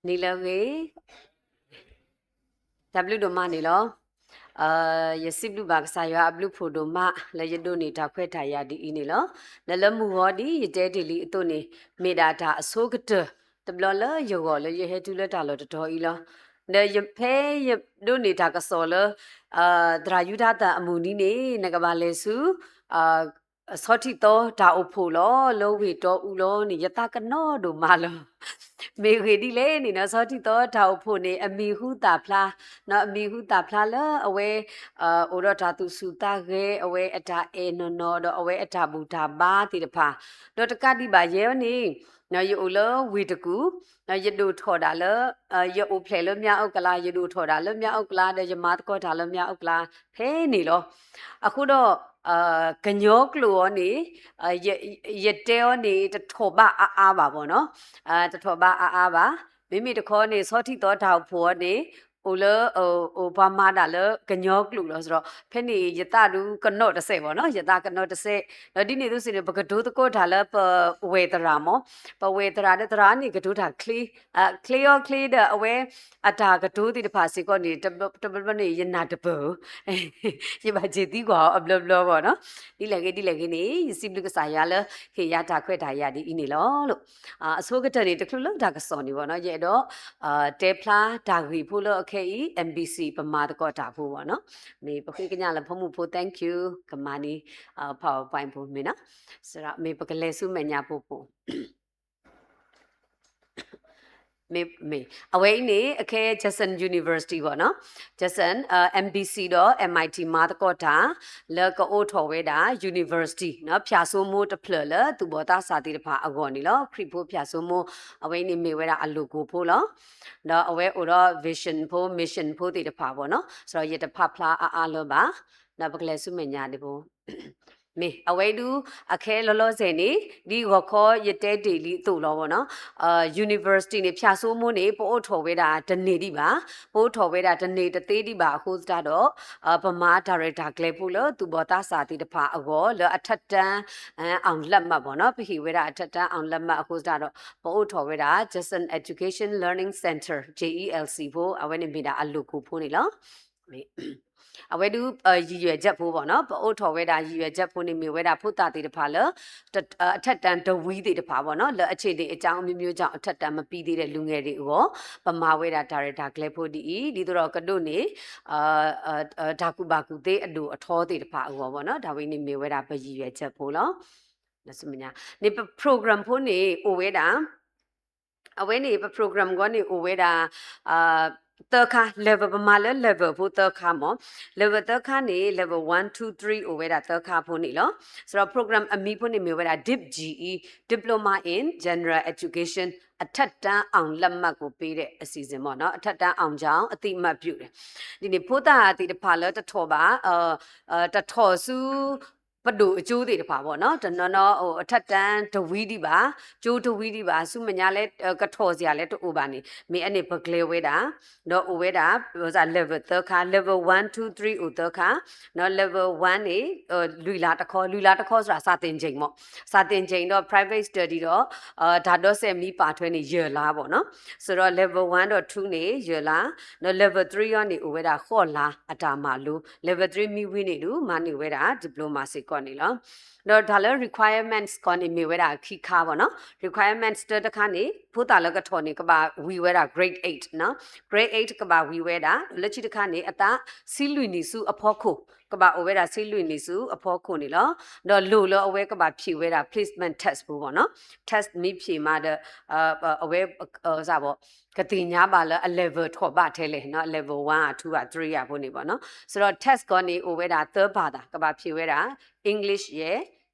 နံၤလၢအဂ့ၤ, တၢ်ဘျုးဒိၣ်မးန့ၣ်လီၤ. ယစံးဘျုးဘၣ်ကစၢ်ယွၤအဘျုးဖှိၣ်ဒိၣ်မး လၢယဒိးန့ၢ်တၢ်ခွဲးတၢ်ယာ်ဒ်အံၤန့ၣ်လီၤ. ဒီးလၢမုၢ်ဂီၤဒ်ယတဲတ့ၢ်လံအသိးန့ၣ် မ့ၢ်ဒၣ်တၢ်အဆိကတၢၢ် တဘျီလၢယဂီၢ်လၢယဟဲတုၤလၢတၢ်လီၢ်တတီၤအံၤလီၤ. ဒီးယဖဲယဒိးန့ၢ်တၢ်ကစီၣ်လၢ သရၣ်ယူဒၤသၣ်အမုၢ်နံၤန့ၣ် နကဘၣ်လဲၤဆူ ဆီထံသီတၢ်အိၣ်ဖှိၣ်လီၤ လၢဝ့ၢ်တီအူလီၤန့ၣ် ယသးကနီၤဒိၣ်မးလီၤ. မ့ၢ်ဂ့ၢ်ဒ်လဲၣ်န့ၣ်နီၤ ဆီထံသီတၢ်အိၣ်ဖှိၣ်န့ၣ် အမံၤဟူသၣ်ဖျါ, နီၤ အမံၤဟူသၣ်ဖျါလၢအဝဲ အိၣ်ဒီးတၢ်သူၣ်ဆူၣ်သးဂဲၤ အဝဲအတၢ်အဲၣ်နီၢ်နီၢ် ဒီးအဝဲအတၢ်ဘူၣ်တၢ်ဘါသ့ၣ်တဖၣ်, ဒီးတကးဒံးဘၣ်ယဲန့ၣ် ယအိၣ်လၢဝ့ၢ်တကူၣ်, ယဒိၣ်ထီၣ်ဒၣ်လၢ ယအိၣ်ဖျဲၣ်လၢမၠၣ်အူကလါ ယဒိၣ်ထီၣ်ဒၣ်လၢမၠၣ်အူကလါ ဒီးယမၤသကိးတၢ်လၢမၠၣ်အူကလါ ဖဲန့ၣ်လီၤ. အဃိဒီး ကညီကျိာ်အီၤန့ၣ် ယတဲအီၤန့ၣ် တထီၣ်ဘးအါအါဘၣ်ဘၣ်နီၤ, တထီၣ်ဘးအါအါဘၣ်. မ့မ့ၢ်တခီန့ၣ် ဆီထံသီတၢ်အိၣ်ဖှိၣ်အီၤန့ၣ် အိၣ်လၢ ပှၤမၤဒၣ်လၢကညီကျိာ်လီၤ. ဒီးဖဲန့ၣ် ယသးဒုးကနီၤတစဲးဘၣ်နီၤ, ယသးကနီၤတစဲး. ဒီးဒ်န့ၣ်အသိးစ့ၢ်န့ၣ် ပကတိၤသကိးတၢ်လၢပဝဲၢ်သရၣ်မၢ်, ပဝဲၢ်သရၣ်ဒီးသရၣ်န့ၣ် ကတိၤတၢ်ချ့, ချ့အီၤချ့ဒီး အဝဲအတၢ်ကတိၤသ့ၣ်တဖၣ်စ့ၢ်ကီးန့ၣ် တဘျီဘျီန့ၣ် ယနၢ်တပၢၢ်ဧၢ ယဘၣ်စ့ၢ်သံကွၢ်အီၤအဘျီဘျီဘၣ်နီၤ. ဒ်လဲၣ်ဂ့ၤဒ်လဲၣ်ဂ့ၤန့ၣ် ယစံးဘျုးကစၢ်ယွၤလၢ ဟ့ၣ်ယၤတၢ်ခွဲးတၢ်ယာ်ဒ်အံၤန့ၣ်လီၤ. အဆိကတၢၢ်န့ၣ် တချုးလၢတၢ်ကစီၣ်န့ၣ်ဘၣ်နီၤ ယအဲၣ်ဒိး တဲဖျါတၢ်ဂ့ၢ်ဖိလၢအခဲအံၤ MBC ပမၤသကိးတၢ်ဖိဘၣ်နီၤ. မ့ၢ်ပဃ့ကညးလၢဖိမုၣ်ဖိ thank you ကမၤန့ၢ် PowerPoint ဖိမ့ၢ်နီၤ. မ့ၢ်ပကလဲၤဆူမဲာ်ညါဖိဖိ မ့ၢ် မ့ၢ် အဝဲအံၤန့ၣ် အခဲ Judson University ဘၣ်နီၤ, Judson MBC ဒီး MIT မၤသကိးတၢ် လၢကအိးထီၣ်ဝဲဒၣ် University နီၤ ဖၠၣ်စိမိၢ်တဖျၢၣ်လၢသူၣ်ဘီၣ်သးစၢ်သ့ၣ်တဖၣ်အဂီၢ်န့ၣ်လီၤ. ခရံာ်ဖိဖၠၣ်စိမိၢ် အဝဲအံၤန့ၣ်မ့ၢ်ဝဲဒၣ်အလိၣ်ကိၢ်ဖိလီၤ. ဒီးအဝဲအိၣ်ဒီး vision ဖိ mission ဖိသ့ၣ်တဖၣ်ဘၣ်နီၤ, ဒီးယတဖးဖျါအါအါလၢၤဘၣ်, ဒီးပကလဲၤဆူမဲာ်ညါဒံးဖိ မ့ၢ် အဝဲဒုး အခဲလီၤလီၤဆဲးန့ၣ် ဒ်ဂီၤခီယတဲတ့ၢ်လံအသိးလီၤဘၣ်နီၤ, University န့ၣ် ဖၠၣ်စိမိၢ်န့ၣ် ပအိးထီၣ်ဝဲဒၣ်တန့ၢ်ဒံးဘၣ်, ပအိးထီၣ်ဝဲဒၣ်တန့ၢ်တသ့ဒံးဘၣ်အဃိသတးဒီး ပမၤတၢ်ရဲၣ်တၢ်ကျဲၤဖိလၢသူၣ်ဘီၣ်သးစၢ်သ့ၣ်တဖၣ်အဂီၢ် လၢအထက်တန်း အောင်လက်မှတ် ဘၣ်နီၤ, ပဟ့ၣ်ဝဲဒၣ်အထက်တန်း အောင်လက်မှတ် အဃိသတးဒီး ပအိးထီၣ်ဝဲဒၣ် Judson Education Learning Center JELC ဖိ အဝဲန့ၣ်မ့ၢ်ဒၣ်အလိၣ်ကိၢ်ဖိန့ၣ်လီၤ. အဝဲဒုး ရည်ရွယ်ချက် ဖိဘၣ်နီၤ, ပအိးထီၣ်ဝဲဒၣ် ရည်ရွယ်ချက် ဖိန့ၣ်မ့ၢ်ဝဲဒၣ်ဖိသၣ်သ့ၣ်တဖၣ်လၢ အထက်တန်း တဝီသ့ၣ်တဖၣ်ဘၣ်နီၤ, လၢ အခြေအနေအကြောင်းအမျိုးမျိုးကြောင့် အထက်တန်းမပြီးသေးတဲ့ လူငယ်တွေအဂီၢ် ပမၤဝဲဒၣ်တၢ်ရဲၣ်တၢ်ကျဲၤဖိဒ်အံၤ ဒ်သိးဒီးကဒိးန့ၢ် တၢ်ကူၣ်ဘၣ်ကူၣ်သ့အဒိၣ်အထီသ့ၣ်တဖၣ်အဂီၢ်ဘၣ်နီၤ, တၢ်ဝဲန့ၣ်မ့ၢ်ဝဲဒၣ်ပ ရည်ရွယ်ချက် ဖိလီၤ. န့ၣ်ပ program ဖိန့ၣ်အိၣ်ဝဲဒၣ် အဝဲန့ၣ် ပ program ဂီၢ်န့ၣ်အိၣ်ဝဲဒၣ် သၢခါ level ပမၤလၢ level ဖိသၢခါမၢ်, level သၢခါန့ၣ် level one two three အိၣ်ဝဲဒၣ်သၢခါဖိန့ၣ်လီၤ. စးဒီး program အမံၤဖိန့ၣ်မ့ၢ်ဝဲဒၣ် DIPGE Diploma in General Education အထက်တန်းအောင်လက်မှတ်ကိုပေးတဲ့အစီအစဉ်မၢ်နီၤ, အထက်တန်းအောင်ကြောင်းအသိအမှတ်ပြုတယ်. ဒ်န့ၣ် ဖိသၣ်သ့ၣ်တဖၣ်လၢတထီၣ်ဘၣ် တထီၣ်ဆူ ပဒိၣ်အကၠိသ့ၣ်တဖၣ်ဘၣ်နီၤ, တနီၤနီၤ အထက်တန်း တဝီဒံးဘၣ်, ကၠိတဝီဒံးဘၣ်, ဆူမဲာ်ညါလၢ ကထီၣ်စ့ၢ်ကီးလၢတအိၣ်ဘၣ်န့ၣ် မ့ၢ်အန့ၣ်ပကျဲၤဝဲဒၣ်, ဒီးအိၣ်ဝဲဒၣ် level သၢခါ, level one two three အိၣ်သၢခါ, နီၤ level one န့ၣ် လွံၢ်လါတခီ, လွံၢ်လါတခီစး စာသင်ချိန် မၢ်, စာသင်ချိန် ဒီး private study ဒီး တၢ်ဒီးစဲးမံၤပာ်ထွဲန့ၣ် ယဲၢ်လါဘၣ်နီၤ. စးဒီး level one ဒီး two န့ၣ် ယဲၢ်လါ, ဒီး level three အီၤန့ၣ် အိၣ်ဝဲဒၣ်ဃိးလါ အတၢ်မၤလိ, level three မ့ၢ်ဝံၤန့ၣ်ဒုး မၤန့ၢ်ဝဲဒၣ် diploma စ့ၢ်ကီးန့ၣ်လီၤ. ဒီးတၢ်လၢ requirements ကီးန့ၣ် မ့ၢ်ဝဲဒၣ်ခံခါဘၣ်နီၤ. Requirements တၢတခါန့ၣ် ဖိသၣ်လၢကထီၣ်န့ၣ် ကဘၣ်ဝံၤဝဲဒၣ် grade eight နီၤ, grade eight ကဘၣ်ဝံၤဝဲဒၣ်, လၢခံတခါန့ၣ် အသးဆံလွံၢ်နံၣ်ဆူအဖီခိၣ်, ကဘၣ်အိၣ်ဝဲဒၣ်ဆံလွံၢ်နံၣ်ဆူအဖီခိၣ်န့ၣ်လီၤ. ဒီးလိၣ်လၢအဝဲကဘၣ်ဖြေဝဲဒၣ် placement test ဖိဘၣ်နီၤ. test မ့ၢ်ဖြေမးဒီး အဝဲ စးဘၣ် ကသ့ၣ်ညါဘၣ်လၢအ level ထီၣ်ဘးထဲလဲၣ်နီၤ, level one အ two အ three အဖိန့ၣ်ဘၣ်နီၤ. စးဒီး test ကီးန့ၣ် အိၣ်ဝဲဒၣ်သၢဘၣ်သၣ်, ကဘၣ်ဖြေဝဲဒၣ် English ယဲၢ်,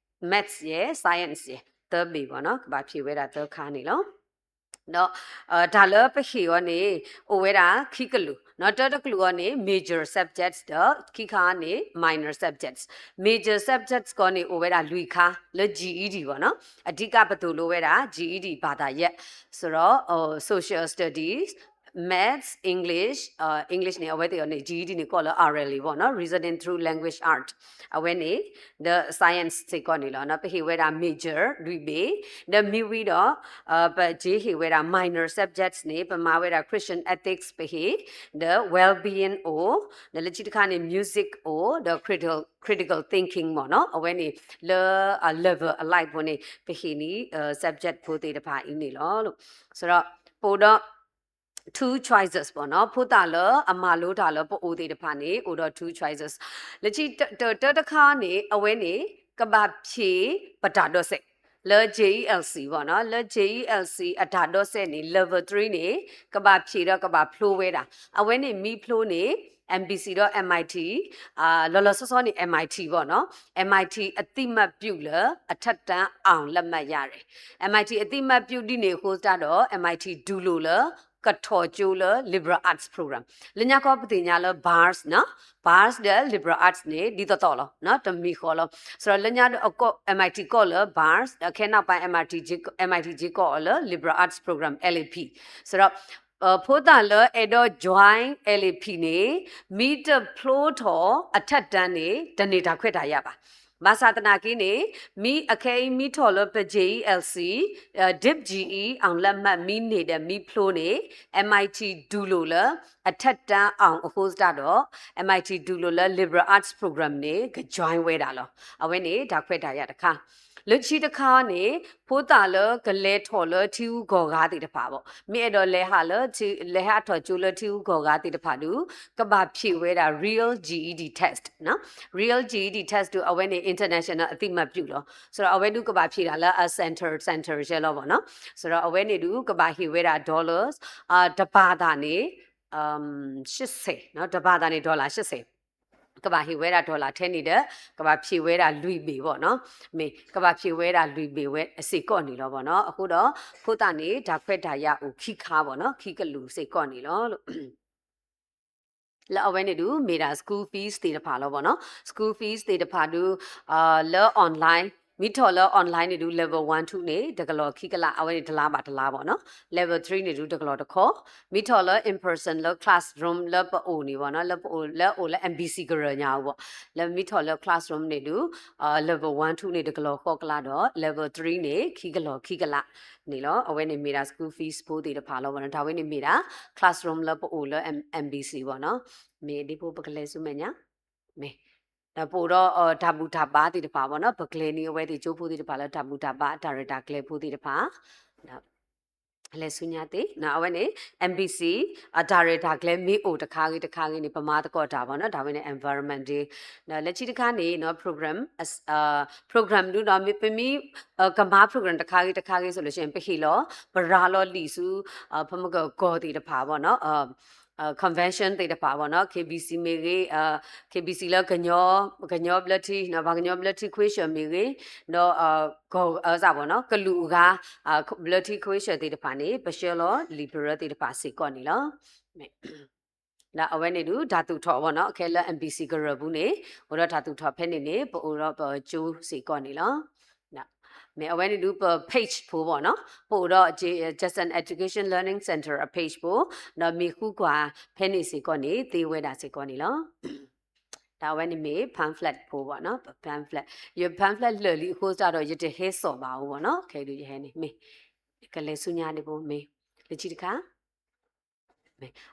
Maths ယဲၢ်, Science ယဲၢ်, သၢဘ့ၣ်ဘၣ်နီၤ, ကဘၣ်ဖြေဝဲဒၣ်သၢခါန့ၣ်လီၤ. ဒီး တၢ်လၢပဟ့ၣ်အီၤန့ၣ် အိၣ်ဝဲဒၣ်ခံကလုာ်နီၤ, တၢတကလုာ်အီၤန့ၣ် major subjects ဒီး ခံခါန့ၣ် minor subjects. Major subjects ကီးန့ၣ် အိၣ်ဝဲဒၣ်လွံၢ်ခါ လၢ GED ဘၣ်နီၤ, အဓိကပသိၣ်လိဝဲဒၣ် GED ဘာသာရပ်, စးဒီး social studies, English န့ၣ် အဝဲသ့ၣ်အီၤန့ၣ် G E D န့ၣ် ကိးလၢ R L A ဘၣ်နီၤ Reasoning Through Language Art အဝဲန့ၣ် ဒီး science စ့ၢ်ကီးန့ၣ်လီၤ. ပဟ့ၣ်ဝဲဒၣ် major လွံၢ်ဘ့ၣ်, ဒီးမ့ၢ်ဝံၤဒီး ပက့ၤဟ့ၣ်ဝဲဒၣ် minor subjects န့ၣ် ပမၤဝဲဒၣ် Christian ethics ပဟ့ၣ်, ဒီး well-being အိၣ်, ဒီးလၢခံတခါန့ၣ် music အိၣ်, ဒီး critical critical thinking မ့ၢ်နီၤ အဝဲန့ၣ် လၢ level အ like ဖိန့ၣ် ပဟ့ၣ်န့ၣ် subject ဖိသ့ၣ်တဖၣ်အံၤန့ၣ်လီၤ. ဆိုတော့ ပအိၣ်ဒီး two choices မ့ၢ်နီၤ ဖိသၣ်လၢအမၤလိတၢ်လၢပအိၣ်သ့ၣ်တဖၣ်န့ၣ် အိၣ်ဒီး two choices လၢခံတတၢတခါန့ၣ် အဝဲန့ၣ် ကဘၣ်ဖံးပတၢ်ဒိးစဲး လၢ J E L C မ့ၢ်နီၤ လၢ J E L C အတၢ်ဒိးစဲးန့ၣ် level three န့ၣ် ကဘၣ်ဖံးဒီးကဘၣ်ဖျိဝဲဒၣ် အဝဲန့ၣ်မ့ၢ်ဖျိန့ၣ် M B C ဒီး M I T လီၤလီၤဆီဆီန့ၣ် M I T မ့ၢ်နီၤ M I T အသိမှတ်ပြုလၢ အထက်တန်းအောင်လက်မှတ်ရတယ် M I T အသိမှတ်ပြုဒ်န့ၣ်အဃိသတးဒီး M I T ဒုးလိာ်လၢ ကထီၣ်ကၠိလၢ liberal arts program လၢညါခီပသ့ၣ်ညါလၢ bars နီၤ bars ဒီး liberal arts န့ၣ် ဒ်သိးသိးလီၤ တမံၤဃီလီၤ ဆိုတော့ လၢညါဒီး M I T ကိးလၢ bars ခဲနောက်ပိုင်း M I T က့ၤကိးအီၤလၢ liberal arts program L A P ဆိုတော့ ဖိသၣ်လၢအဲၣ်ဒိး join L A P န့ၣ် မ့ၢ်တဖျိထီၣ်အထက်တန်းန့ၣ် တန့ၢ်တၢ်ခွဲးတၢ်ယာ်ဘၣ် ဘၣ်ဆၣ်သနာ်က့န့ၣ် မ့ၢ်အခဲအံၤမ့ၢ်ထီၣ်လၢပ J E L C, DIP G E အောင်လက်မှတ် မ့ၢ်န့ၢ်ဒီးမ့ၢ်ဖျိန့ၣ် M I T ဒုးလိာ်လၢ အထက်တန်းအောင် အဃိသတးဒီး M I T ဒုးလိာ်လၢ liberal arts program န့ၣ် က join ဝဲဒၣ်လီၤ. အဝဲန့ၣ်တၢ်ခွဲးတၢ်ယာ်တခါ လၢခံတခါန့ၣ် ဖိသၣ်လၢကလဲၤထီၣ်လၢထံဂုၤကီၢ်ဂၤသ့ၣ်တဖၣ်ဘၣ် မ့ၢ်အဲၣ်ဒိးလဲၤဟးလၢ လဲၤဟးထီၣ်ကၠိလၢထံဂုၤကီၢ်ဂၤသ့ၣ်တဖၣ်ဒီး ကဘၣ်ဖံးဝဲဒၣ် real G E D test နီၤ real G E D test ဒီး အဝဲန့ၣ် international အသိမှတ်ပြုလီၤ ဆိုတော့ အဝဲဒုးကဘၣ်ဖံးတၢ်လၢအ center center ရှဲလီၤဘၣ်နီၤ ဆိုတော့ အဝဲန့ၣ်ဒုးကဘၣ်ဟ့ၣ်ဝဲဒၣ် dollars တပၤသၣ်န့ၣ် ရှစ်ဆယ် တပၤသၣ်န့ၣ် dollar ရှစ်ဆယ် ကဘၣ်ဟ့ၣ်ဝဲဒၣ် dollar ထဲန့ၣ်ဒီး ကဘၣ်ဖံးဝဲဒၣ်လွံၢ်ဘ့ၣ်ဘၣ်နီၤ မ့ၢ် ကဘၣ်ဖံးဝဲဒၣ်လွံၢ်ဘ့ၣ်ဝဲစ့ၢ်ကီးန့ၣ်လီၤဘၣ်နီၤ အဃိဒီး ဖိသၣ်န့ၣ် တၢ်ခွဲးတၢ်ယာ်အိၣ်ခံခါဘၣ်နီၤ ခံကလုာ်စ့ၢ်ကီးန့ၣ်လီၤ လၢအဝဲန့ၣ်ဒုး မ့ၢ်ဒၣ် school fees သ့ၣ်တဖၣ်လီၤဘၣ်နီၤ school fees သ့ၣ်တဖၣ်ဒုး လၢ online မ့ၢ်ထီၣ်လၢ online န့ၣ်ဒုး level one two န့ၣ် တကလီၢ်ခံကလး အဝဲန့ၣ်တလါဘၣ်တလါဘၣ်နီၤ level three န့ၣ်ဒုးတကလီၢ်တခီ မ့ၢ်ထီၣ်လၢ in person လၢ classroom လၢပအိၣ်န့ၣ်ဘၣ်နီၤ လၢပအိၣ်လၢအိၣ်လၢ M B C ကရၢညါအအိၣ်ဘၣ် လၢမ့ၢ်ထီၣ်လၢ classroom န့ၣ်ဒုး level one two န့ၣ်တကလီၢ်ဃီကလးဒီး level three န့ၣ် ခံကလီၢ်ခံကလးန့ၣ်လီၤ အဝဲန့ၣ်မ့ၢ်ဒၣ် school fees ဖိသ့ၣ်တဖၣ်လီၤဘၣ်နီၤ တၢ်ဝဲန့ၣ်မ့ၢ်ဒၣ် classroom လၢပအိၣ်လၢ M- MBC ဘၣ်နီၤ မ့ၢ်ဒ်ဖိပကလဲၤဆူမဲာ်ညါ မ့ၢ် ဒီးပအိၣ်ဒီးတၢ်ဘူၣ်တၢ်ဘါသ့ၣ်တဖၣ်ဘၣ်နီၤ ပကျဲၤန့ၢ်အဝဲသ့ၣ်ကၠိဖိသ့ၣ်တဖၣ်လၢတၢ်ဘူၣ်တၢ်ဘါ တၢ်ရဲၣ်တၢ်ကျဲၤဖိသ့ၣ်တဖၣ် လဲၤဆူညါသ့ၣ် အဝဲန့ၣ် MBC အတၢ်ရဲၣ်တၢ်ကျဲၤမ့ၢ်အိၣ်တခါဂ့ၤတခါဂ့ၤန့ၣ် ပမၤသကိးတၢ်ဘၣ်နီၤ တၢ်ဝဲန့ၣ် environment day ဒီးလၢခံတခါန့ၣ်နီၤ program program ဒုဒီး ပမ့ၢ် ကမၤ program တခါဂ့ၤတခါဂ့ၤ ဆိုလို့ရှိရင် ပဟ့ၣ်လီၤ ပရၤလီၤလံာ်ဆူ ပမ့ၢ်ကီၢ်သ့ၣ်တဖၣ်ဘၣ်နီၤ convention သ့ၣ်တဖၣ်ဘၣ်နီၤ KBC မ့ၢ်ဂ့ၤ KBC လၢ ကညီဘျၢထံ ပှၤကညီဘျၢထံခွ့ဆၢၣ်မ့ၢ်ဂ့ၤ ဒီး ကီၢ်စၢ်ဘၣ်နီၤ ကလုာ်အဂၤ ဘျၢထံခွ့ဆၢၣ်သ့ၣ်တဖၣ်န့ၣ် ပဆှၢလီၤလံာ်ပရၢသ့ၣ်တဖၣ်စ့ၢ်ကီးန့ၣ်လီၤ ဒီးအဝဲန့ၣ်ဒုး တၢ်သူၣ်ထီၣ်ဘၣ်နီၤ ခဲလၢ MBC ကရၢပူၤန့ၣ် အိၣ်ဒီးတၢ်သူၣ်ထီၣ်ဖဲန့ၣ်န့ၣ် ပအိၣ်ဒီးပကၠိစ့ၢ်ကီးန့ၣ်လီၤ မ့ၢ်အဝဲန့ၣ်ဒုး ပ page ဖိဘၣ်နီၤ ပအိၣ်ဒီး Jason Education Learning Center အ page ဖိ ဒီးမ့ၢ်ဃုကွၢ်ဖဲန့ၣ်စ့ၢ်ကီးန့ၣ် သ့ဝဲဒၣ်စ့ၢ်ကီးန့ၣ်လီၤ တၢ်ဝဲန့ၣ်မ့ၢ် pamphlet ဖိဘၣ်နီၤ ပ pamphlet ယ pamphlet လၢာ်လံအဃိသတးဒီး ယတဟဲစိာ်ဘၣ်အီၤဘၣ်နီၤ ခဲဒုးယဟဲန့ၣ် မ့ၢ် ကလဲၤဆူညါဒ်ဖိ မ့ၢ် လၢခံတခါ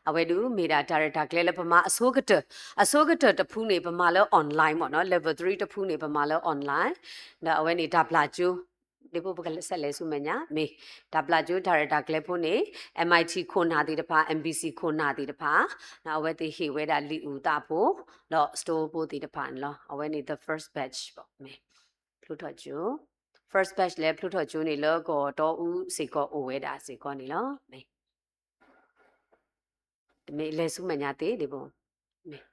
အဝဲဒုးမ့ၢ်ဒၣ်တၢ်ရဲၣ်တၢ်ကျဲၤလၢပမၤအဆိကတၢၢ် အဆိကတၢၢ်တဖုန့ၣ် ပမၤလၢ online ဘၣ်နီၤ level three တဖုန့ၣ် ပမၤလၢ online ဒီးအဝဲန့ၣ်တၢ်ပျၢ်ကၠိ ဒ်ဖိပကလဲၤဆူမဲာ်ညါ မ့ၢ် တၢ်ပျၢ်ကၠိတၢ်ရဲၣ်တၢ်ကျဲၤဖိန့ၣ် MIT ခိၣ်နၢ်သ့ၣ်တဖၣ် MBC ခိၣ်နၢ်သ့ၣ်တဖၣ် အဝဲသ့ၣ်ဟ့ၣ်ဝဲဒၣ်လံာ်အုၣ်သးဖိ ဒီး store ဖိသ့ၣ်တဖၣ်န့ၣ်လီၤ အဝဲန့ၣ် the first batch ဘၣ် မ့ၢ် ဖျိထီၣ်ကၠိ first batch လၢဖျိထီၣ်ကၠိန့ၣ် လၢကီၢ်တီအူစ့ၢ်ကီးအိၣ်ဝဲဒၣ်စ့ၢ်ကီးန့ၣ်လီၤ မ့ၢ် တမ့ၢ်လဲၤဆူမဲာ်ညါသ့ဒ်ဖိ မ့ၢ်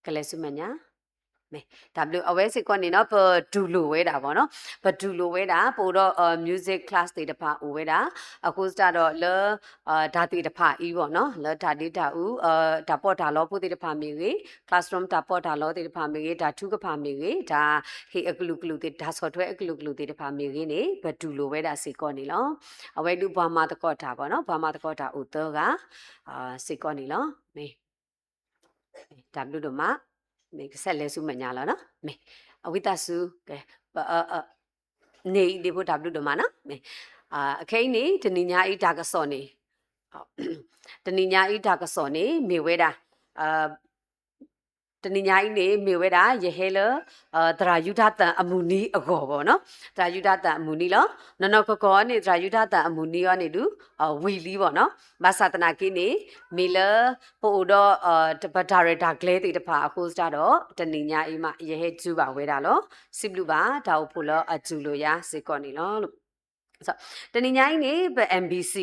ကလဲၤဆူမဲာ်ညါ မ့ၢ်တၢ်ဘျုး အဝဲစ့ၢ်ကီးန့ၣ်နီၤ ပတူၢ်လိာ်ဝဲဒၣ်ဘၣ်နီၤ, ပတူၢ်လိာ်ဝဲဒၣ် ပအိၣ်ဒီး music class သ့ၣ်တဖၣ်အိၣ်ဝဲဒၣ်, အဃိသတးဒီးလၢ တၢ်သ့ၣ်တဖၣ်အံၤဘၣ်နီၤ လၢတၢ်ဒ့တၢ်အူ တၢ်ပီးတၢ်လီဖိသ့ၣ်တဖၣ်မ့ၢ်ဂ့ၤ, classroom တၢ်ပီးတၢ်လီသ့ၣ်တဖၣ်မ့ၢ်ဂ့ၤ, တၢ်ထုကဖၣ်မ့ၢ်ဂ့ၤ, တၢ်ဟ့ၣ်အကလုာ်ကလုာ်သ့ၣ် တၢ်ဆီၣ်ထွဲအကလုာ်ကလုာ်သ့ၣ်တဖၣ်မ့ၢ်ဂ့ၤန့ၣ် ပတူၢ်လိာ်ဝဲဒၣ်စ့ၢ်ကီးန့ၣ်လီၤ. အဝဲဒုးပှၤမၤသကိးတၢ်ဘၣ်နီၤ, ပှၤမၤသကိးတၢ်အိၣ်သၢဂၤ စ့ၢ်ကီးန့ၣ်လီၤ. မ့ၢ် တၢ်ဘျုးဒိၣ်မး, မ့ၢ်ကဆဲးလဲၤဆူမဲာ်ညါလီၤနီၤ, မ့ၢ် အဝံသးစူၤ ကဲ ပ န့ၣ်အံၤဒ့ဖိတၢ်ဘျုးဒိၣ်မးနီၤ, မ့ၢ် အခဲအံၤန့ၣ် တနံၤညါအံၤတၢ်ကစီၣ်န့ၣ် တနံၤညါအံၤတၢ်ကစီၣ်န့ၣ် မ့ၢ်ဝဲဒၣ် တနံၤညါအံၤန့ၣ် မ့ၢ်ဝဲဒၣ် ယဟဲလၢ သရၣ်ယူဒၤသၣ်အမုၢ်နံၤအဂီၢ်ဘၣ်နီၤ, သရၣ်ယူဒၤသၣ်အမုၢ်နံၤလီၤ. နီၢ်နီၢ်ကီၢ်ကီၢ်န့ၣ် သရၣ်ယူဒၤသၣ်အမုၢ်နံၤအံၤန့ၣ်ဒုး ဝံၤလံဘၣ်နီၤ, ဘၣ်ဆၣ်သနာ်က့န့ၣ် မ့ၢ်လၢ ပအိၣ်ဒီး ပတၢ်ရဲၣ်တၢ်ကျဲၤသ့ၣ်တဖၣ်အဃိသတးဒီး တနံၤညါအံၤမး ယဟဲတုၤဘၣ်ဝဲဒၣ်လီၤ. စံးဘျုးဘၣ် တၢ်အိၣ်ဖှိၣ်လၢအတူၢ်လိာ်ယၤစ့ၢ်ကီးန့ၣ်လီၤ. တနံၤညါအံၤန့ၣ် ပ MBC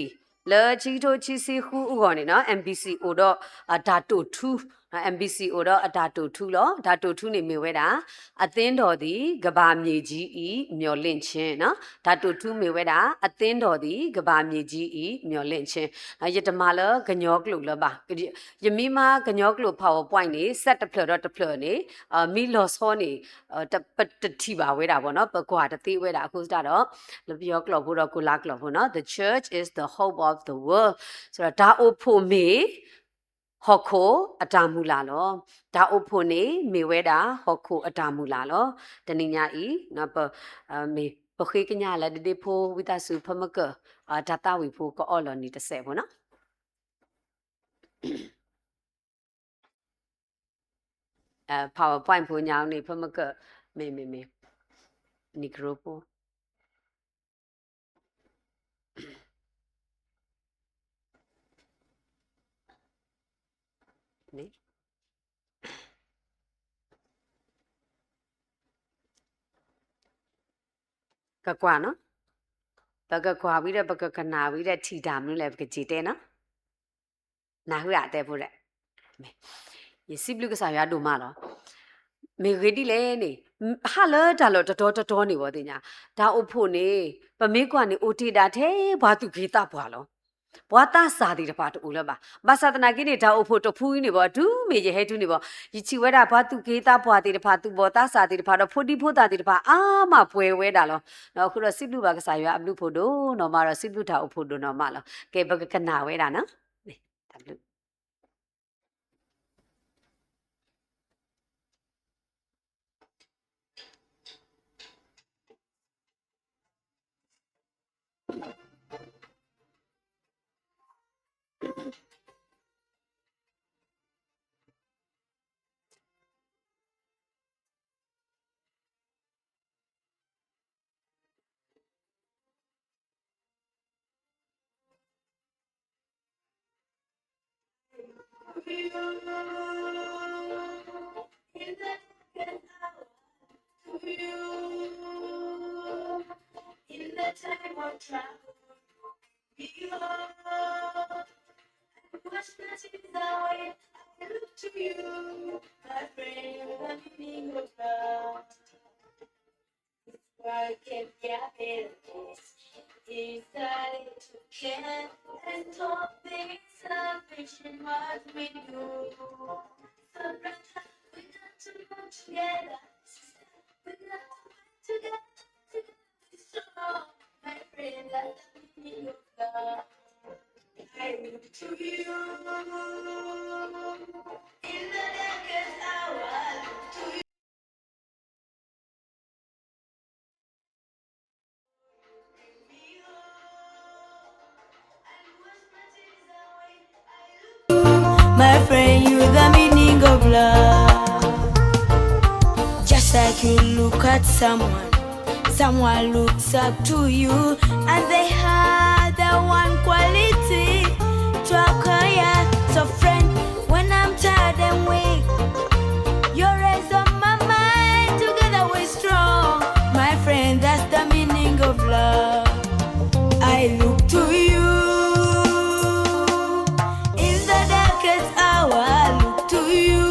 လၢခံကထိခံဆံဃုအဂီၢ်န့ၣ်နီၤ MBC အိၣ်ဒီးအတၢ်တိာ်ထူ MBC အိၣ်ဒီးအတၢ်တိာ်ထူလီၤ. တၢ်တိာ်ထူန့ၣ်မ့ၢ်ဝဲဒၣ် အသင်းတော်သည် ကမ္ဘာမြေကြီး၏ မျှော်လင့်ခြင်းနီၤ, တၢ်တိာ်ထူမ့ၢ်ဝဲဒၣ် အသင်းတော်သည် ကမ္ဘာမြေကြီး၏ မျှော်လင့်ခြင်း, ယတမၤလၢကညီကျိာ်လၢၤဘၣ်. ယမ့ၢ်မၤကညီကျိာ် PowerPoint န့ၣ် စဲးတဖျၢၣ်ဒီးတဖျၢၣ်န့ၣ် မ့ၢ်လီၤဆီန့ၣ် ပတထံၣ်ဘၣ်ဝဲဒၣ်ဘၣ်နီၤ, ပကွၢ်တသ့ဝဲဒၣ်အဃိသတးဒီး လၢပယီၤကျိာ်ဖိဒီးကိးလါကျိာ်ဖိနီၤ The church is the hope of the world ဆိုတော့ တၢ်အိၣ်ဖှိၣ်မ့ၢ် ဟီၣ်ခိၣ်အတၢ်မုၢ်လၢ်လီၤ. တၢ်အိၣ်ဖှိၣ်န့ၣ် မ့ၢ်ဝဲဒၣ်ဟီၣ်ခိၣ်အတၢ်မုၢ်လၢ်လီၤ. တနံၤညါအံၤ ပ မ့ၢ် ပဃ့ကညးလၢဒ့ဒ့ဖိဝံသးစူၤ ဖၢမုၢ်ကၢၢ် တၢ်သးဝံၣ်ဖိကအီၣ်လီၤနံၤတစဲးဖိနီၤ PowerPoint ဖိညါန့ၣ် ဖၢမုၢ်ကၢၢ် မ့ၢ် မ့ၢ် မ့ၢ် နံၣ်ကရိဖိ န့ၣ် ကကွၢ်နီၤ, ပကကွၢ်ဝံၤဒီး ပကကနၣ်ဝံၤဒီး ထံၣ်တၢ်မနုၤလဲၣ် ပကစံးတဲနီၤ. နၢ်ဟူဧါ တဲဖိဒီး, ယစံးဘျုးကစၢ်ယွၤဒိၣ်မးလီၤ. မ့ၢ်ဂ့ၢ်ဒ်လဲၣ်န့ၣ်, ဟးလၢတၢ်လီၢ်တတီတတီန့ၣ်ဘၣ်သ့ၣ်ညါ, တၢ်အိၣ်ဖှိၣ်န့ၣ် ပမ့ၢ်ကွၢ်န့ၣ် အိၣ်တ့ၢ်ဒၣ်ထဲပှၤသူၣ်က့သးပှၢ်လီၤ. ပှၤသးစၢ်သ့ၣ်တဖၣ်တအိၣ်လၢၤဘၣ်. ဘၣ်ဆၣ်သနာ်က့န့ၣ် တၢ်အိၣ်ဖှိၣ်တဖုအံၤန့ၣ်ဘၣ် တုၤမ့ၢ်ယဟဲတုၤန့ၣ်ဘၣ် ယထံၣ်ဝဲဒၣ်ပှၤသူၣ်က့သးပှၢ်သ့ၣ်တဖၣ် သူၣ်ဘီၣ်သးစၢ်သ့ၣ်တဖၣ်ဒီး ဖိဒံဖိသၣ်သ့ၣ်တဖၣ် အါမးပှဲၤဝဲဒၣ်လီၤ. အဃိဒီးစံးဘျုးဘၣ်ကစၢ်ယွၤအဘျုးဖှိၣ်ဒိၣ်နီၢ်မးဒီး စံးဘျုးတၢ်အိၣ်ဖှိၣ်ဒိၣ်နီၢ်မးလီၤ. ကဲ ပကကနၣ်ဝဲဒၣ်နီၤ, တၢ်ဘျုး My friend, you the meaning of love. Just like you look at someone, someone looks up to you, and they have the one quality to acquire. So, friend, when I'm tired and weak, your rays on my mind, together we're strong. My friend, that's the meaning of love. I look to you. In the darkest hour, I look to you.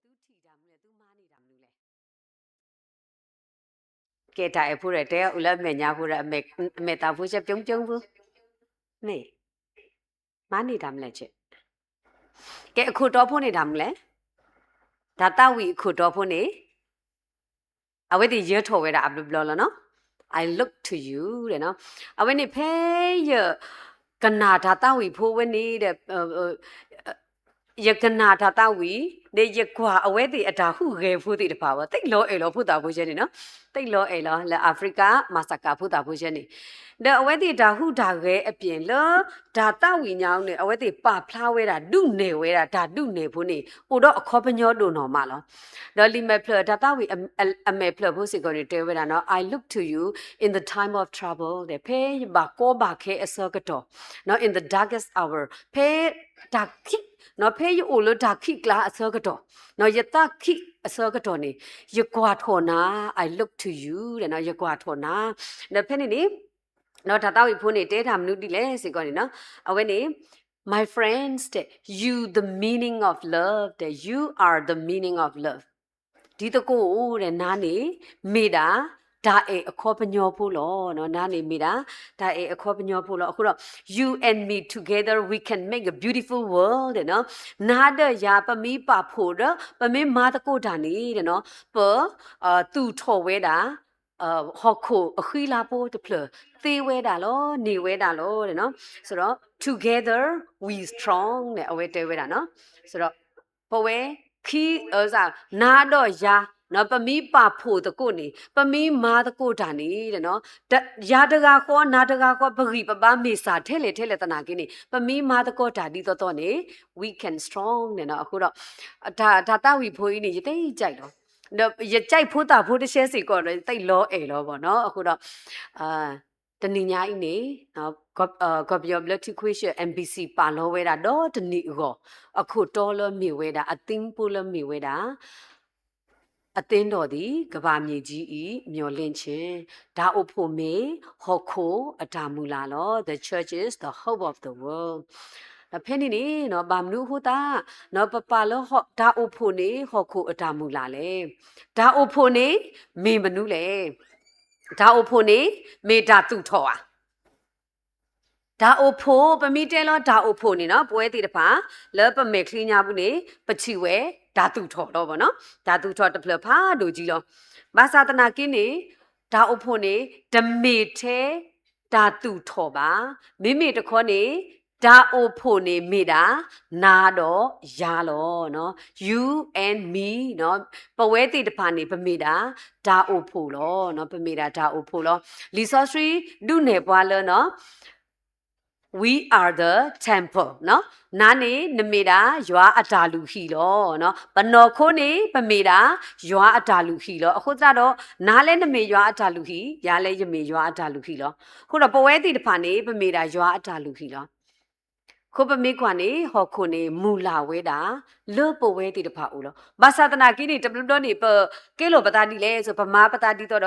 သုထံၣ်တၢ်မနုၤလဲၣ်, သုမၤန့ၢ်တၢ်မနုၤလဲၣ်. ကဲတၢ်အဲၣ်ဖိဒီး တဲအီၤလၢအမဲာ်ညါဖိဒီး အမဲာ်သးဖိဆဲ ပြုံးပြုံးဖိ, မ့ၢ် မၤန့ၢ်တၢ်မနုၤလဲၣ်. ကဲအခိၣ်တီဖိန့ၣ်တၢ်မနုၤလဲၣ်, တၢ်သးဝံၣ်အခိၣ်တီဖိန့ၣ် အဝဲသ့ၣ်ယၢၤထီၣ်ဝဲဒၣ်အဘျီဘျီလီၤနီၤ. I look to you ဒီးနီၤ, အဝဲန့ၣ်ဖဲယ ကနၣ်တၢ်သးဝံၣ်ဖိဝဲန့ၣ်ဒီး ယကနၣ်တၢ်သးဝံၣ် ဒီးယကွၢ်အဝဲသ့ၣ်အတၢ်ဟူးဂဲၤဖိသ့ၣ်တဖၣ်ဝဲ သ့ၣ်လီၤအဲၣ်လီၤဖိသၣ်ဖိဆဲန့ၣ်နီၤ, သ့ၣ်လီၤအဲၣ်လီၤလၢ Africa မၤစၢ်ကၤဖိသၣ်ဖိဆဲန့ၣ်, ဒီးအဝဲသ့ၣ်တၢ်ဟူးတၢ်ဂဲၤအပျဲၢ်လၢ တၢ်သးဝံၣ်ညါန့ၣ် အဝဲသ့ၣ်ပာ်ဖျါဝဲဒၣ် ဒုးနဲၣ်ဝဲဒၣ် တၢ်ဒုးနဲၣ်ဖိန့ၣ် အိၣ်ဒီးအခီပညီဒိၣ်နီၢ်မးလီၤ. ဒီးလံာ်မဲာ်ဖျၢၣ်တၢ်သးဝံၣ်အမဲာ်ဖျၢၣ်ဖိစ့ၢ်ကီးန့ၣ် တဲဝဲဒၣ်နီၤ, I look to you in the time of trouble ဒီး ဖဲယဘၣ်ကီဘၣ်ခဲအဆၢကတီၢ်, in the darkest hour ဖဲတၢ်ခံး, ဖဲယအိၣ်လၢတၢ်ခံးကျါအဆၢကတီၢ်, ယသးခံးအဆၢကတီၢ်န့ၣ် ယကွၢ်ထီၣ်နၤ, I look to you ဒီး ယကွၢ်ထီၣ်နၤ, ဒီးဖဲန့ၣ်န့ၣ် ဒီးတၢ်သးဝံၣ်ဖိန့ၣ် တဲတၢ်မနုၤဒ်လဲၣ်စ့ၢ်ကီးန့ၣ်နီၤ, အဝဲန့ၣ် My friends တဲ you the meaning of love တဲ you are the meaning of love ဒ်သကိးအိၣ်ဒီး နၤန့ၣ် မ့ၢ်ဒၣ် တၢ်အဲၣ်အခီပညီဖိလီၤ. နၤန့ၣ်မ့ၢ်ဒၣ် တၢ်အဲၣ်အခီပညီဖိလီၤ. အဃိဒီး you and me together we can make a beautiful world ဒီးနီၤ, နၤဒီးယၤ ပမ့ၢ်ပာ်ဖှိၣ်ဒီး ပမ့ၢ်မၤသကိးတၢ်န့ၣ်ဒီးနီၤ, ပ သူၣ်ထီၣ်ဝဲဒၣ် ဟီၣ်ခိၣ်အဃံလၤဖိတဖျၢၣ် သ့ဝဲဒၣ်လီၤ, န့ၢ်ဝဲဒၣ်လီၤ. ဒီးနီၤ, ဆိုတော့ together we strong န့ၣ် အဝဲတဲဝဲဒၣ်နီၤ, ဆိုတော့ ပဝဲခံ နၤဒီးယၤ ပမ့ၢ်ပာ်ဖှိၣ်သကိးန့ၣ် ပမ့ၢ်မၤသကိးတၢ်န့ၣ် ယၤတဂၤဃီ နၤတဂၤဃီ ပဂံၢ်ပဘါမ့ၢ်စၢ်ထဲလဲၣ်ထဲလဲၣ်သနာ်က့န့ၣ် ပမ့ၢ်မၤသကိးတၢ်ဒ်သိးသိးန့ၣ် we can strong န့ၣ်နီၤ. အဃိဒီး တၢ်သးဝံၣ်ဖိအံၤန့ၣ် ယသ့ၣ်ညါလီၤ. ဒီးယကၠဲးဖိသၣ်ဖိတဆဲစ့ၢ်ကီးဒီး ယသ့ၣ်လီၤအဲၣ်လီၤဘၣ်နီၤ. အဃိဒီး တနံၤညါအံၤန့ၣ် ကီၢ်ပယီၤဘျၢထံခွ့ရှၢၣ် MBC ပာ်လီၤဝဲဒၣ်ဒီတနံၣ်အဂီၢ် အခိၣ်တီလၢမ့ၢ်ဝဲဒၣ် အသံဖိလၢမ့ၢ်ဝဲဒၣ် အသင်းတော်သည် ကမ္ဘာမြေကြီး၏ မျှော်လင့်ခြင်း တၢ်အိၣ်ဖှိၣ်မ့ၢ်ဟီၣ်ခိၣ်အတၢ်မုၢ်လၢ်လီၤ. The church is the hope of the world. ဖဲန့ၣ်န့ၣ် ဘၣ်မနုၤအဃိသတး ပပာ်လၢတၢ်အိၣ်ဖှိၣ်န့ၣ် ဟီၣ်ခိၣ်အတၢ်မုၢ်လၢ်လဲၣ်. တၢ်အိၣ်ဖှိၣ်န့ၣ် မ့ၢ်မနုၤလဲၣ်. တၢ်အိၣ်ဖှိၣ်န့ၣ် မ့ၢ်တၢ်သူၣ်ထီၣ်ဧါ. တၢ်အိၣ်ဖှိၣ် ပမ့ၢ်တဲလီၤတၢ်အိၣ်ဖှိၣ်န့ၣ်နီၤ ပဝဲသ့ၣ်တဖၣ် လၢပမဲာ်ချံညါပူၤန့ၣ် ပထံၣ်ဝဲတၢ်သူၣ်ထီၣ်လီၤဘၣ်နီၤ. တၢ်သူၣ်ထီၣ်တဖျၢၣ်ဖးဒိၣ်ကံလီၤ. ဘၣ်ဆၣ်သနာ်က့န့ၣ် တၢ်အိၣ်ဖှိၣ်န့ၣ် တမ့ၢ်ထဲတၢ်သူၣ်ထီၣ်ဘၣ်. မ့မ့ၢ်တခီန့ၣ် တၢ်အိၣ်ဖှိၣ်န့ၣ်မ့ၢ်ဒၣ် နၤဒီးယၤလီၤ. You and me ပဝဲသ့ၣ်တဖၣ်န့ၣ် ပမ့ၢ်ဒၣ်တၢ်အိၣ်ဖှိၣ်လီၤ. ပမ့ၢ်ဒၣ်တၢ်အိၣ်ဖှိၣ်လီၤ. လံာ်စီဆှံဒုးနဲၣ်ပှၤလၢနီၤ We are the temple နီၤ. နၤန့ၣ် နမ့ၢ်ဒၣ်ယွၤအတၢ်လုၢ်ဟံၣ်လီၤ. ပနီၢ်ခိန့ၣ် ပမ့ၢ်ဒၣ်ယွၤအတၢ်လုၢ်ဟံၣ်လီၤ. အဃိသတးဒီး နၤလၢနမ့ၢ်ယွၤအတၢ်လုၢ်ဟံၣ်, ယၤလၢယမ့ၢ်ယွၤအတၢ်လုၢ်ဟံၣ်လီၤ. အဃိဒီးပဝဲသ့ၣ်တဖၣ်န့ၣ် ပမ့ၢ်ဒၣ်ယွၤအတၢ်လုၢ်ဟံၣ်လီၤ. အဃိပမ့ၢ်ကွၢ်န့ၣ် ဟီၣ်ခိၣ်န့ၣ် မုၢ်လၢ်ဝဲဒၣ် လၢပဝဲသ့ၣ်တဖၣ်အအိၣ်လီၤ. ဘၣ်ဆၣ်သနာ်က့န့ၣ် တဘျီဘျီန့ၣ် ပကဲလီၤပသးဒ်လဲၣ်, ပမၤပသးဒ်သိးဒီး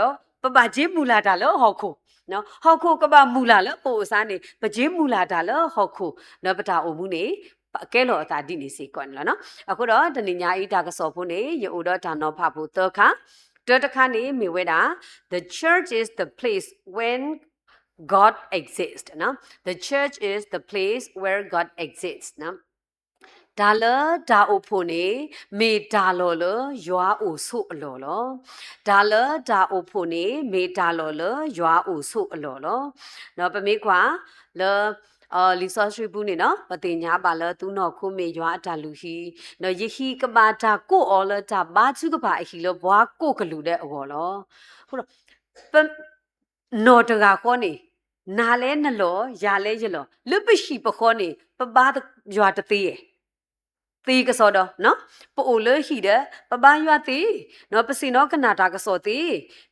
ပဘၣ်က့ၤမုၢ်လၢ်တၢ်လၢဟီၣ်ခိၣ်, ဟီၣ်ခိၣ်ကဘၣ်မုၢ်လၢ်လၢပအိၣ်အသးန့ၣ် ပက့ၤမုၢ်လၢ်တၢ်လၢဟီၣ်ခိၣ်, ဒီးပတၢ်အိၣ်မူန့ၣ် ပကဲလီၤအသးဒ်န့ၣ်စ့ၢ်ကီးန့ၣ်လီၤ. အဃိဒီးတနံၤညါအံၤတၢ်ကစီၣ်ဖိန့ၣ် ယအိၣ်ဒီးတၢ်နီၤဖးဖိသၢခါ, တၢတခါန့ၣ်မ့ၢ်ဝဲဒၣ် The church is the place when God exists. The church is the place where God exists. တၢ်လၢတၢ်အိၣ်ဖှိၣ်န့ၣ် မ့ၢ်တၢ်လီၢ်လၢယွၤအိၣ်ဆိးအလီၢ်လီၤ. တၢ်လၢတၢ်အိၣ်ဖှိၣ်န့ၣ် မ့ၢ်တၢ်လီၢ်လၢယွၤအိၣ်ဆိးအလီၢ်လီၤ. ပမ့ၢ်ကွၢ်လၢ လံာ်စီဆှံပူၤန့ၣ်နီၤ ပသ့ၣ်ညါဘၣ်လၢသုနီၢ်ခိမ့ၢ်ယွၤအတၢ်လုၢ်ဟံၣ်, ဒီးယဟံၣ်ကဘၣ်တၢ်ကိးအီၤလၢတၢ်ဘါထုကဖၣ်အဟံၣ်လၢပှၤကိးကလုာ်ဒဲးအဂီၢ်လီၤ. အဃိဒီး ပ နီၢ်တဂၤဃီန့ၣ် နၤလၢနလီၢ် ယၤလၢယလီၢ် လၢပဟံၣ်ပဃီန့ၣ် ပဘါယွၤတသ့ဧါ. သ့ကစီဒီ, ပအိၣ်လၢဟံၣ်ဒီး ပဘါယွၤသ့, ပဆ့ၣ်နီၤကနၣ်တၢ်ကစီၣ်သ့,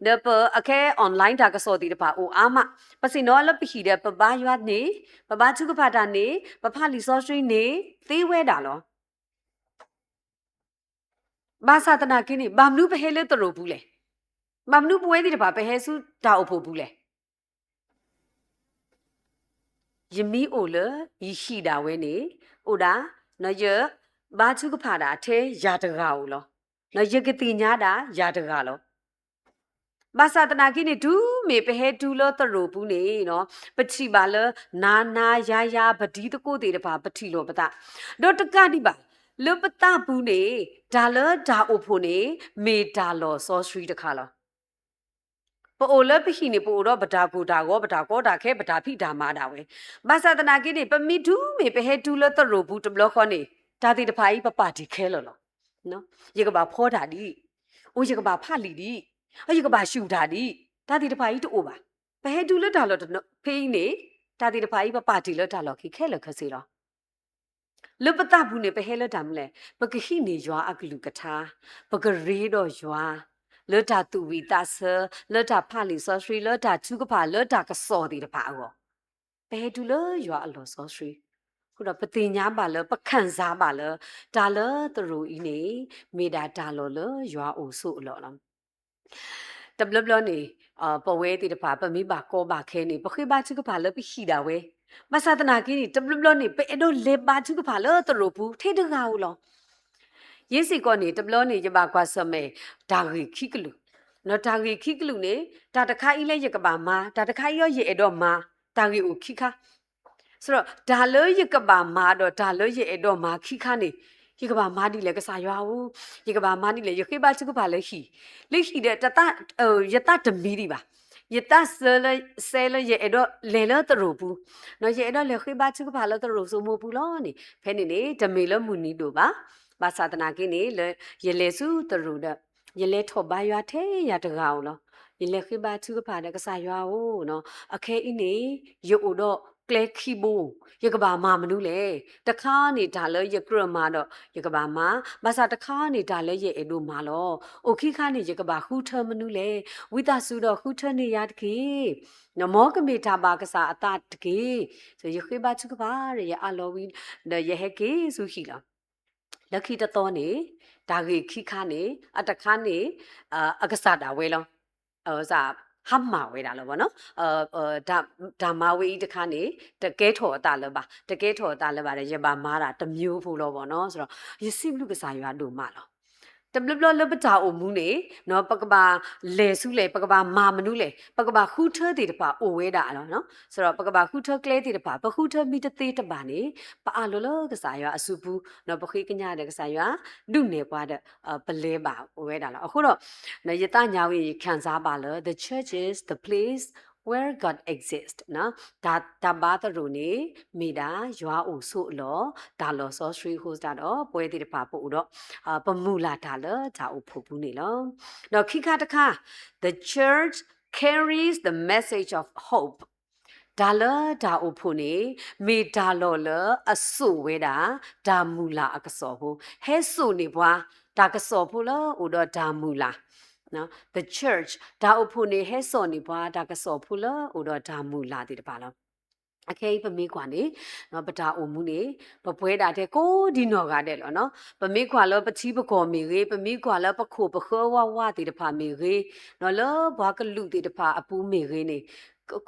ဒီးပအခဲ online တၢ်ကစီၣ်သ့ၣ်တဖၣ်အိၣ်အါမး, ပဆ့ၣ်နီၤလၢပဟံၣ်ဒီး ပဘါယွၤန့ၣ်, ပဘါထုကဖၣ်တၢ်န့ၣ်, ပဖးလံာ်စီဆှံန့ၣ် သ့ဝဲဒၣ်လီၤ. ဘၣ်ဆၣ်သနာ်က့န့ၣ် ဘၣ်မနုၤပဟဲလၢသရိာ်ပူၤလဲၣ်. ဘၣ်မနုၤပဝဲသ့ၣ်တဖၣ် ပဟဲဆူတၢ်အိၣ်ဖှိၣ်ပူၤလဲၣ်. ယမ့ၢ်အိၣ်လၢယဟံၣ်ဒၣ်ဝဲန့ၣ် အိၣ်ဒၣ်, ယဘါထုကဖၣ်ဒၣ်ထဲယၤတဂၤဧိၤလီၤ. ယကသ့ၣ်ညါဒၣ်ယၤတဂၤလီၤ. ဘၣ်ဆၣ်သနာ်က့န့ၣ် တုၤမ့ၢ်ပဟဲတုၤလၢသရိာ်ပူၤန့ၣ် ပထံၣ်ဘၣ်လၢ နၤနၤယၤယၤ ပဒံသကိးသ့ၣ်တဖၣ် ပထံၣ်လိာ်ပသး, ဒီးတကးဒံးဘၣ် လၢပသးပူၤန့ၣ် တၢ်လၢတၢ်အိၣ်ဖှိၣ်န့ၣ် မ့ၢ်တၢ်လီၢ်စီဆှံတခါလီၤ. ပအိၣ်လၢပဟံၣ်န့ၣ် ပအိၣ်ဒီးပတၢ်ကိၢ်တၢ်ဂီၤ ပတၢ်ကီတၢ်ခဲ ပတၢ်ဖံးတၢ်မၤဒၣ်ဝဲ, ဘၣ်ဆၣ်သနာ်က့န့ၣ် ပမ့ၢ်တုၤမ့ၢ်ပဟဲတုၤလၢသရိာ်ပူၤတဘျီဃီန့ၣ် တၢ်သ့ၣ်တဖၣ်အံၤ ပပာ်တ့ၢ်ခဲလၢာ်လီၤ. ယကဘၣ်ဖီတၢ်ဒံး, အိၣ်ယကဘၣ်ဖးလံာ်ဒံး, ယကဘၣ်ဆူၣ်တၢ်ဒံး, တၢ်သ့ၣ်တဖၣ်အံၤတအိၣ်ဘၣ်. ပဟဲတုၤလၢတၢ်လီၢ်တဖဲအံၤန့ၣ် တၢ်သ့ၣ်တဖၣ်အံၤ ပပာ်တ့ၢ်လၢတၢ်လီၢ်ခံခဲလၢာ်ခဲဆ့လီၤ. လၢပသးပူၤန့ၣ် ပဟဲလၢတၢ်မနုၤလဲၣ်, ပကဟံးန့ၢ်ယွၤအကလုၢ်ကထါ, ပကရ့ဒီးယွၤ, လၢတၢ်သူၣ်ဝံၣ်သးဆၢ, လၢတၢ်ဖးလံာ်စီဆှံ, လၢတၢ်ထုကဖၣ်, လၢတၢ်ကစီၣ်သ့ၣ်တဖၣ်အဂီၢ်, ပဟဲတုၤလၢယွၤအလီၢ်စီဆှံ, အဃိဒီးပသ့ၣ်ညါဘၣ်လၢ ပခံစားဘၣ်လၢ တၢ်လၢသရိာ်အံၤန့ၣ် မ့ၢ်ဒၣ်တၢ်လီၢ်လၢယွၤအိၣ်ဆိးအလီၢ်လီၤ. တဘျီဘျီန့ၣ် ပဝဲသ့ၣ်တဖၣ် ပမ့ၢ်ဘၣ်ကီဘၣ်ခဲန့ၣ် ပဃ့ဘါထုကဖၣ်လၢပဟံၣ်ဒၣ်ဝဲ, ဘၣ်ဆၣ်သနာ်က့န့ၣ် တဘျီဘျီန့ၣ် ပအဲၣ်ဒိးလဲၤဘါထုကဖၣ်လၢသရိာ်ပူၤထဲတဂၤဧိၤလီၤ. ယဲစ့ၢ်ကီးန့ၣ် တဘျီန့ၣ် ယဘၣ်ကွၢ်ဆၢၣ်မဲာ် တၢ်ဂ့ၢ်ခံကလုာ်, ဒီးတၢ်ဂ့ၢ်ခံကလုာ်န့ၣ် တၢ်တခါအံၤလၢယကဘၣ်မၤ, တၢ်တခါအံၤလၢယအဲၣ်ဒိးမၤ, တၢ်ဂ့ၢ်အိၣ်ခံခါ ဆိုတော့ တၢ်လၢယကဘၣ်မၤဒီးတၢ်လၢယအဲၣ်ဒိးမၤခံခါန့ၣ် ယကဘၣ်မၤဒ်လဲၣ်ကစၢ်ယွၤဧၢ, ယကဘၣ်မၤဒ်လဲၣ်, ယဃ့ဘါထုကဖၣ်လၢဟံၣ်, လၢဟံၣ်ဒီး ယသးတမံဒံးဘၣ်, ယသးစဲလၢ စဲလၢယအဲၣ်ဒိးလဲၤလၢသရိာ်ပူၤ, ယအဲၣ်ဒိးလဲၤဃ့ဘါထုကဖၣ်လၢသရိာ်စိမိပူၤလီၤန့ၣ်, ဖဲန့ၣ်န့ၣ် တမ့ၢ်လၢမုၢ်နံၤဒိၣ်ဘၣ်, ဘၣ်ဆၣ်သနာ်က့န့ၣ် လၢယလဲၤဆူသရိာ်ဒီး ယလဲၤထီၣ်ဘါယွၤထဲယၤတဂၤဧိၤလီၤ. ယလဲၤဃ့ဘါထုကဖၣ်ဒီးကစၢ်ယွၤဧၢ, အခဲအံၤန့ၣ် ယအိၣ်ဒီးကျဲခံဘိ, ယကဘၣ်မၤမနုၤလဲၣ်. တခါန့ၣ်တၢ်လၢယကြၢးမၤဒီးယကဘၣ်မၤ, ဘၣ်ဆၣ်တခါန့ၣ်တၢ်လၢယအဲၣ်ဒိးမၤလီၤ. အိၣ်ခံခါန့ၣ် ယကဘၣ်ဃုထၢမနုၤလဲၣ်. ဝံသးစူၤဒီးဃုထၢန့ၢ်ယၤတက့ၢ်. မ်ကမ့ၢ်တၢ်ဘၣ်ကစၢ်အသးတက့ၢ်. ယဃ့ဘါထုကဖၣ်ဒီး ယအးလီၤဝံၤ ဒီးယဟဲက့ၤဆူဟံၣ်လီၤ. လၢခံတသီန့ၣ် တၢ်ဂ့ၢ်ခံခါန့ၣ် အတခါန့ၣ် အကစၢ်ဒၣ်ဝဲလီၤ. ဟးမၤဝဲဒၣ်လီၤဘၣ်နီၤ. တၢ်မၤဝဲအံၤတခါန့ၣ် တကဲထီၣ်အသးလၢၤဘၣ်, တကဲထီၣ်အသးလၢၤဘၣ်ဒီး ယဘၣ်မၤဒၣ်တမျိုးဖိလီၤဘၣ်နီၤ. ဆိုတော့ ယစံးဘျုးကစၢ်ယွၤဒိၣ်မးလီၤ. တဘျီဘျီလၢပတၢ်အိၣ်မူန့ၣ် ပကဘၣ်လဲၤဆူလဲၣ်, ပကဘၣ်မၤမနုၤလဲၣ်, ပကဘၣ်ဃုထၢသ့ၣ်တဖၣ်အိၣ်ဝဲဒၣ်လီၤ. ဆိုတော့ ပကဘၣ်ဃုထၢကျဲသ့ၣ်တဖၣ်, ပဃုထၢမံတသ့တဘၣ်န့ၣ် ပအးလီၤလၢကစၢ်ယွၤအစုပူၤ, ပဃ့ကညးဒီးကစၢ်ယွၤ ဒုးနဲၣ်ပှၤဒီး ပလဲၤဘၣ်ဝဲဒၣ်လီၤ. အဃိဒီး ယသးညါဝံၤ ယခံစားဘၣ်လၢ the church is the place where God exists. တၢ်ဘါသရိာ်န့ၣ် မ့ၢ်ဒၣ်ယွၤအိၣ်ဆိးအလီၢ်, တၢ်လီၢ်စီဆှံအဃိသတးဒီး ပဝဲသ့ၣ်တဖၣ်ပအိၣ်ဒီး ပမုၢ်လၢ်တၢ်လၢတၢ်အိၣ်ဖှိၣ်ပူၤန့ၣ်လီၤ. ဒီးခံခါတခါ the church carries the message of hope. တၢ်လၢတၢ်အိၣ်ဖှိၣ်န့ၣ် မ့ၢ်တၢ်လီၢ်လၢအစိာ်ဝဲဒၣ် တၢ်မုၢ်လၢ်အကစီၣ်ဖိ, ဟဲစိာ်န့ၢ်ပှၤ တၢ်ကစီၣ်ဖိလၢအိၣ်ဒီးတၢ်မုၢ်လၢ် the church တၢ်အိၣ်ဖှိၣ်န့ၣ် ဟဲစိာ်န့ၢ်ပှၤ တၢ်ကစီၣ်ဖိလၢအိၣ်ဒီးတၢ်မုၢ်လၢ်သ့ၣ်တဖၣ်လီၤ. အခဲအံၤပမ့ၢ်ကွၢ်န့ၣ် ပတၢ်အိၣ်မူန့ၣ် ပပှဲၤဒၣ်ထဲကိးဒံနီၢ်ဂၤဒဲးလီၤ. ပမ့ၢ်ကွၢ်လၢပထံပကီၢ်မ့ၢ်ဂ့ၤ, ပမ့ၢ်ကွၢ်လၢပခိၣ်ပဃၢဝးဝးသ့ၣ်တဖၣ်မ့ၢ်ဂ့ၤ, လၢပှၤကလုာ်သ့ၣ်တဖၣ်အပူၤမ့ၢ်ဂ့ၤန့ၣ်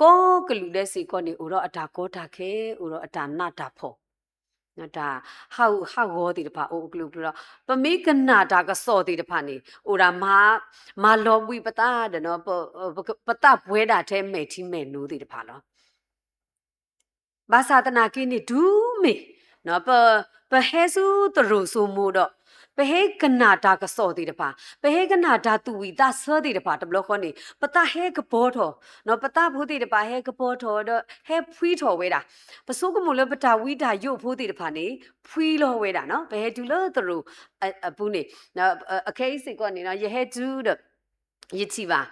ကိးကလုာ်ဒဲးစ့ၢ်ကီးန့ၣ် အိၣ်ဒီးအတၢ်ကီတၢ်ခဲ, အိၣ်ဒီးအတၢ်နးတၢ်ဖှီၣ် တၢ်ဟးဂူာ်ဟးဂီၤသ့ၣ်တဖၣ်အိၣ်အကလုာ်ကလုာ်လီၤ. ပမ့ၢ်ကနၣ်တၢ်ကစီၣ်သ့ၣ်တဖၣ်န့ၣ် အိၣ်ဒၣ်မၤလီၤဘှံးပသးဒီး ပသးပှဲၤဒၣ်ထဲမဲာ်ထံမဲာ်နိသ့ၣ်တဖၣ်လီၤ. ဘၣ်ဆၣ်သနာ်က့န့ၣ် တုၤမ့ၢ် ပဟဲဆူသရိာ်စိမိးဒီး ပဟဲကနၣ်တၢ်ကစီၣ်သ့ၣ်တဖၣ်, ပဟဲကနၣ်တၢ်သူၣ်ဝံၣ်သးဆၢသ့ၣ်တဖၣ်တဘျီဃီန့ၣ် ပသးဟဲကပီၤထီၣ်, ပသးဖိသ့ၣ်တဖၣ်ဟဲကပီၤထီၣ်ဒီး ဟဲဖှံထီၣ်ဝဲဒၣ်, ပဆိကမိၣ်လၢပတၢ်ဝံတၢ်ယိးဖိသ့ၣ်တဖၣ်န့ၣ် ဖှံလီၤဝဲဒၣ်, ပဟဲတုၤလၢသရိာ်အပူၤန့ၣ်, အခဲအံၤစ့ၢ်ကီးန့ၣ် ယဟဲတုၤဒီး ယထံၣ်ဘၣ်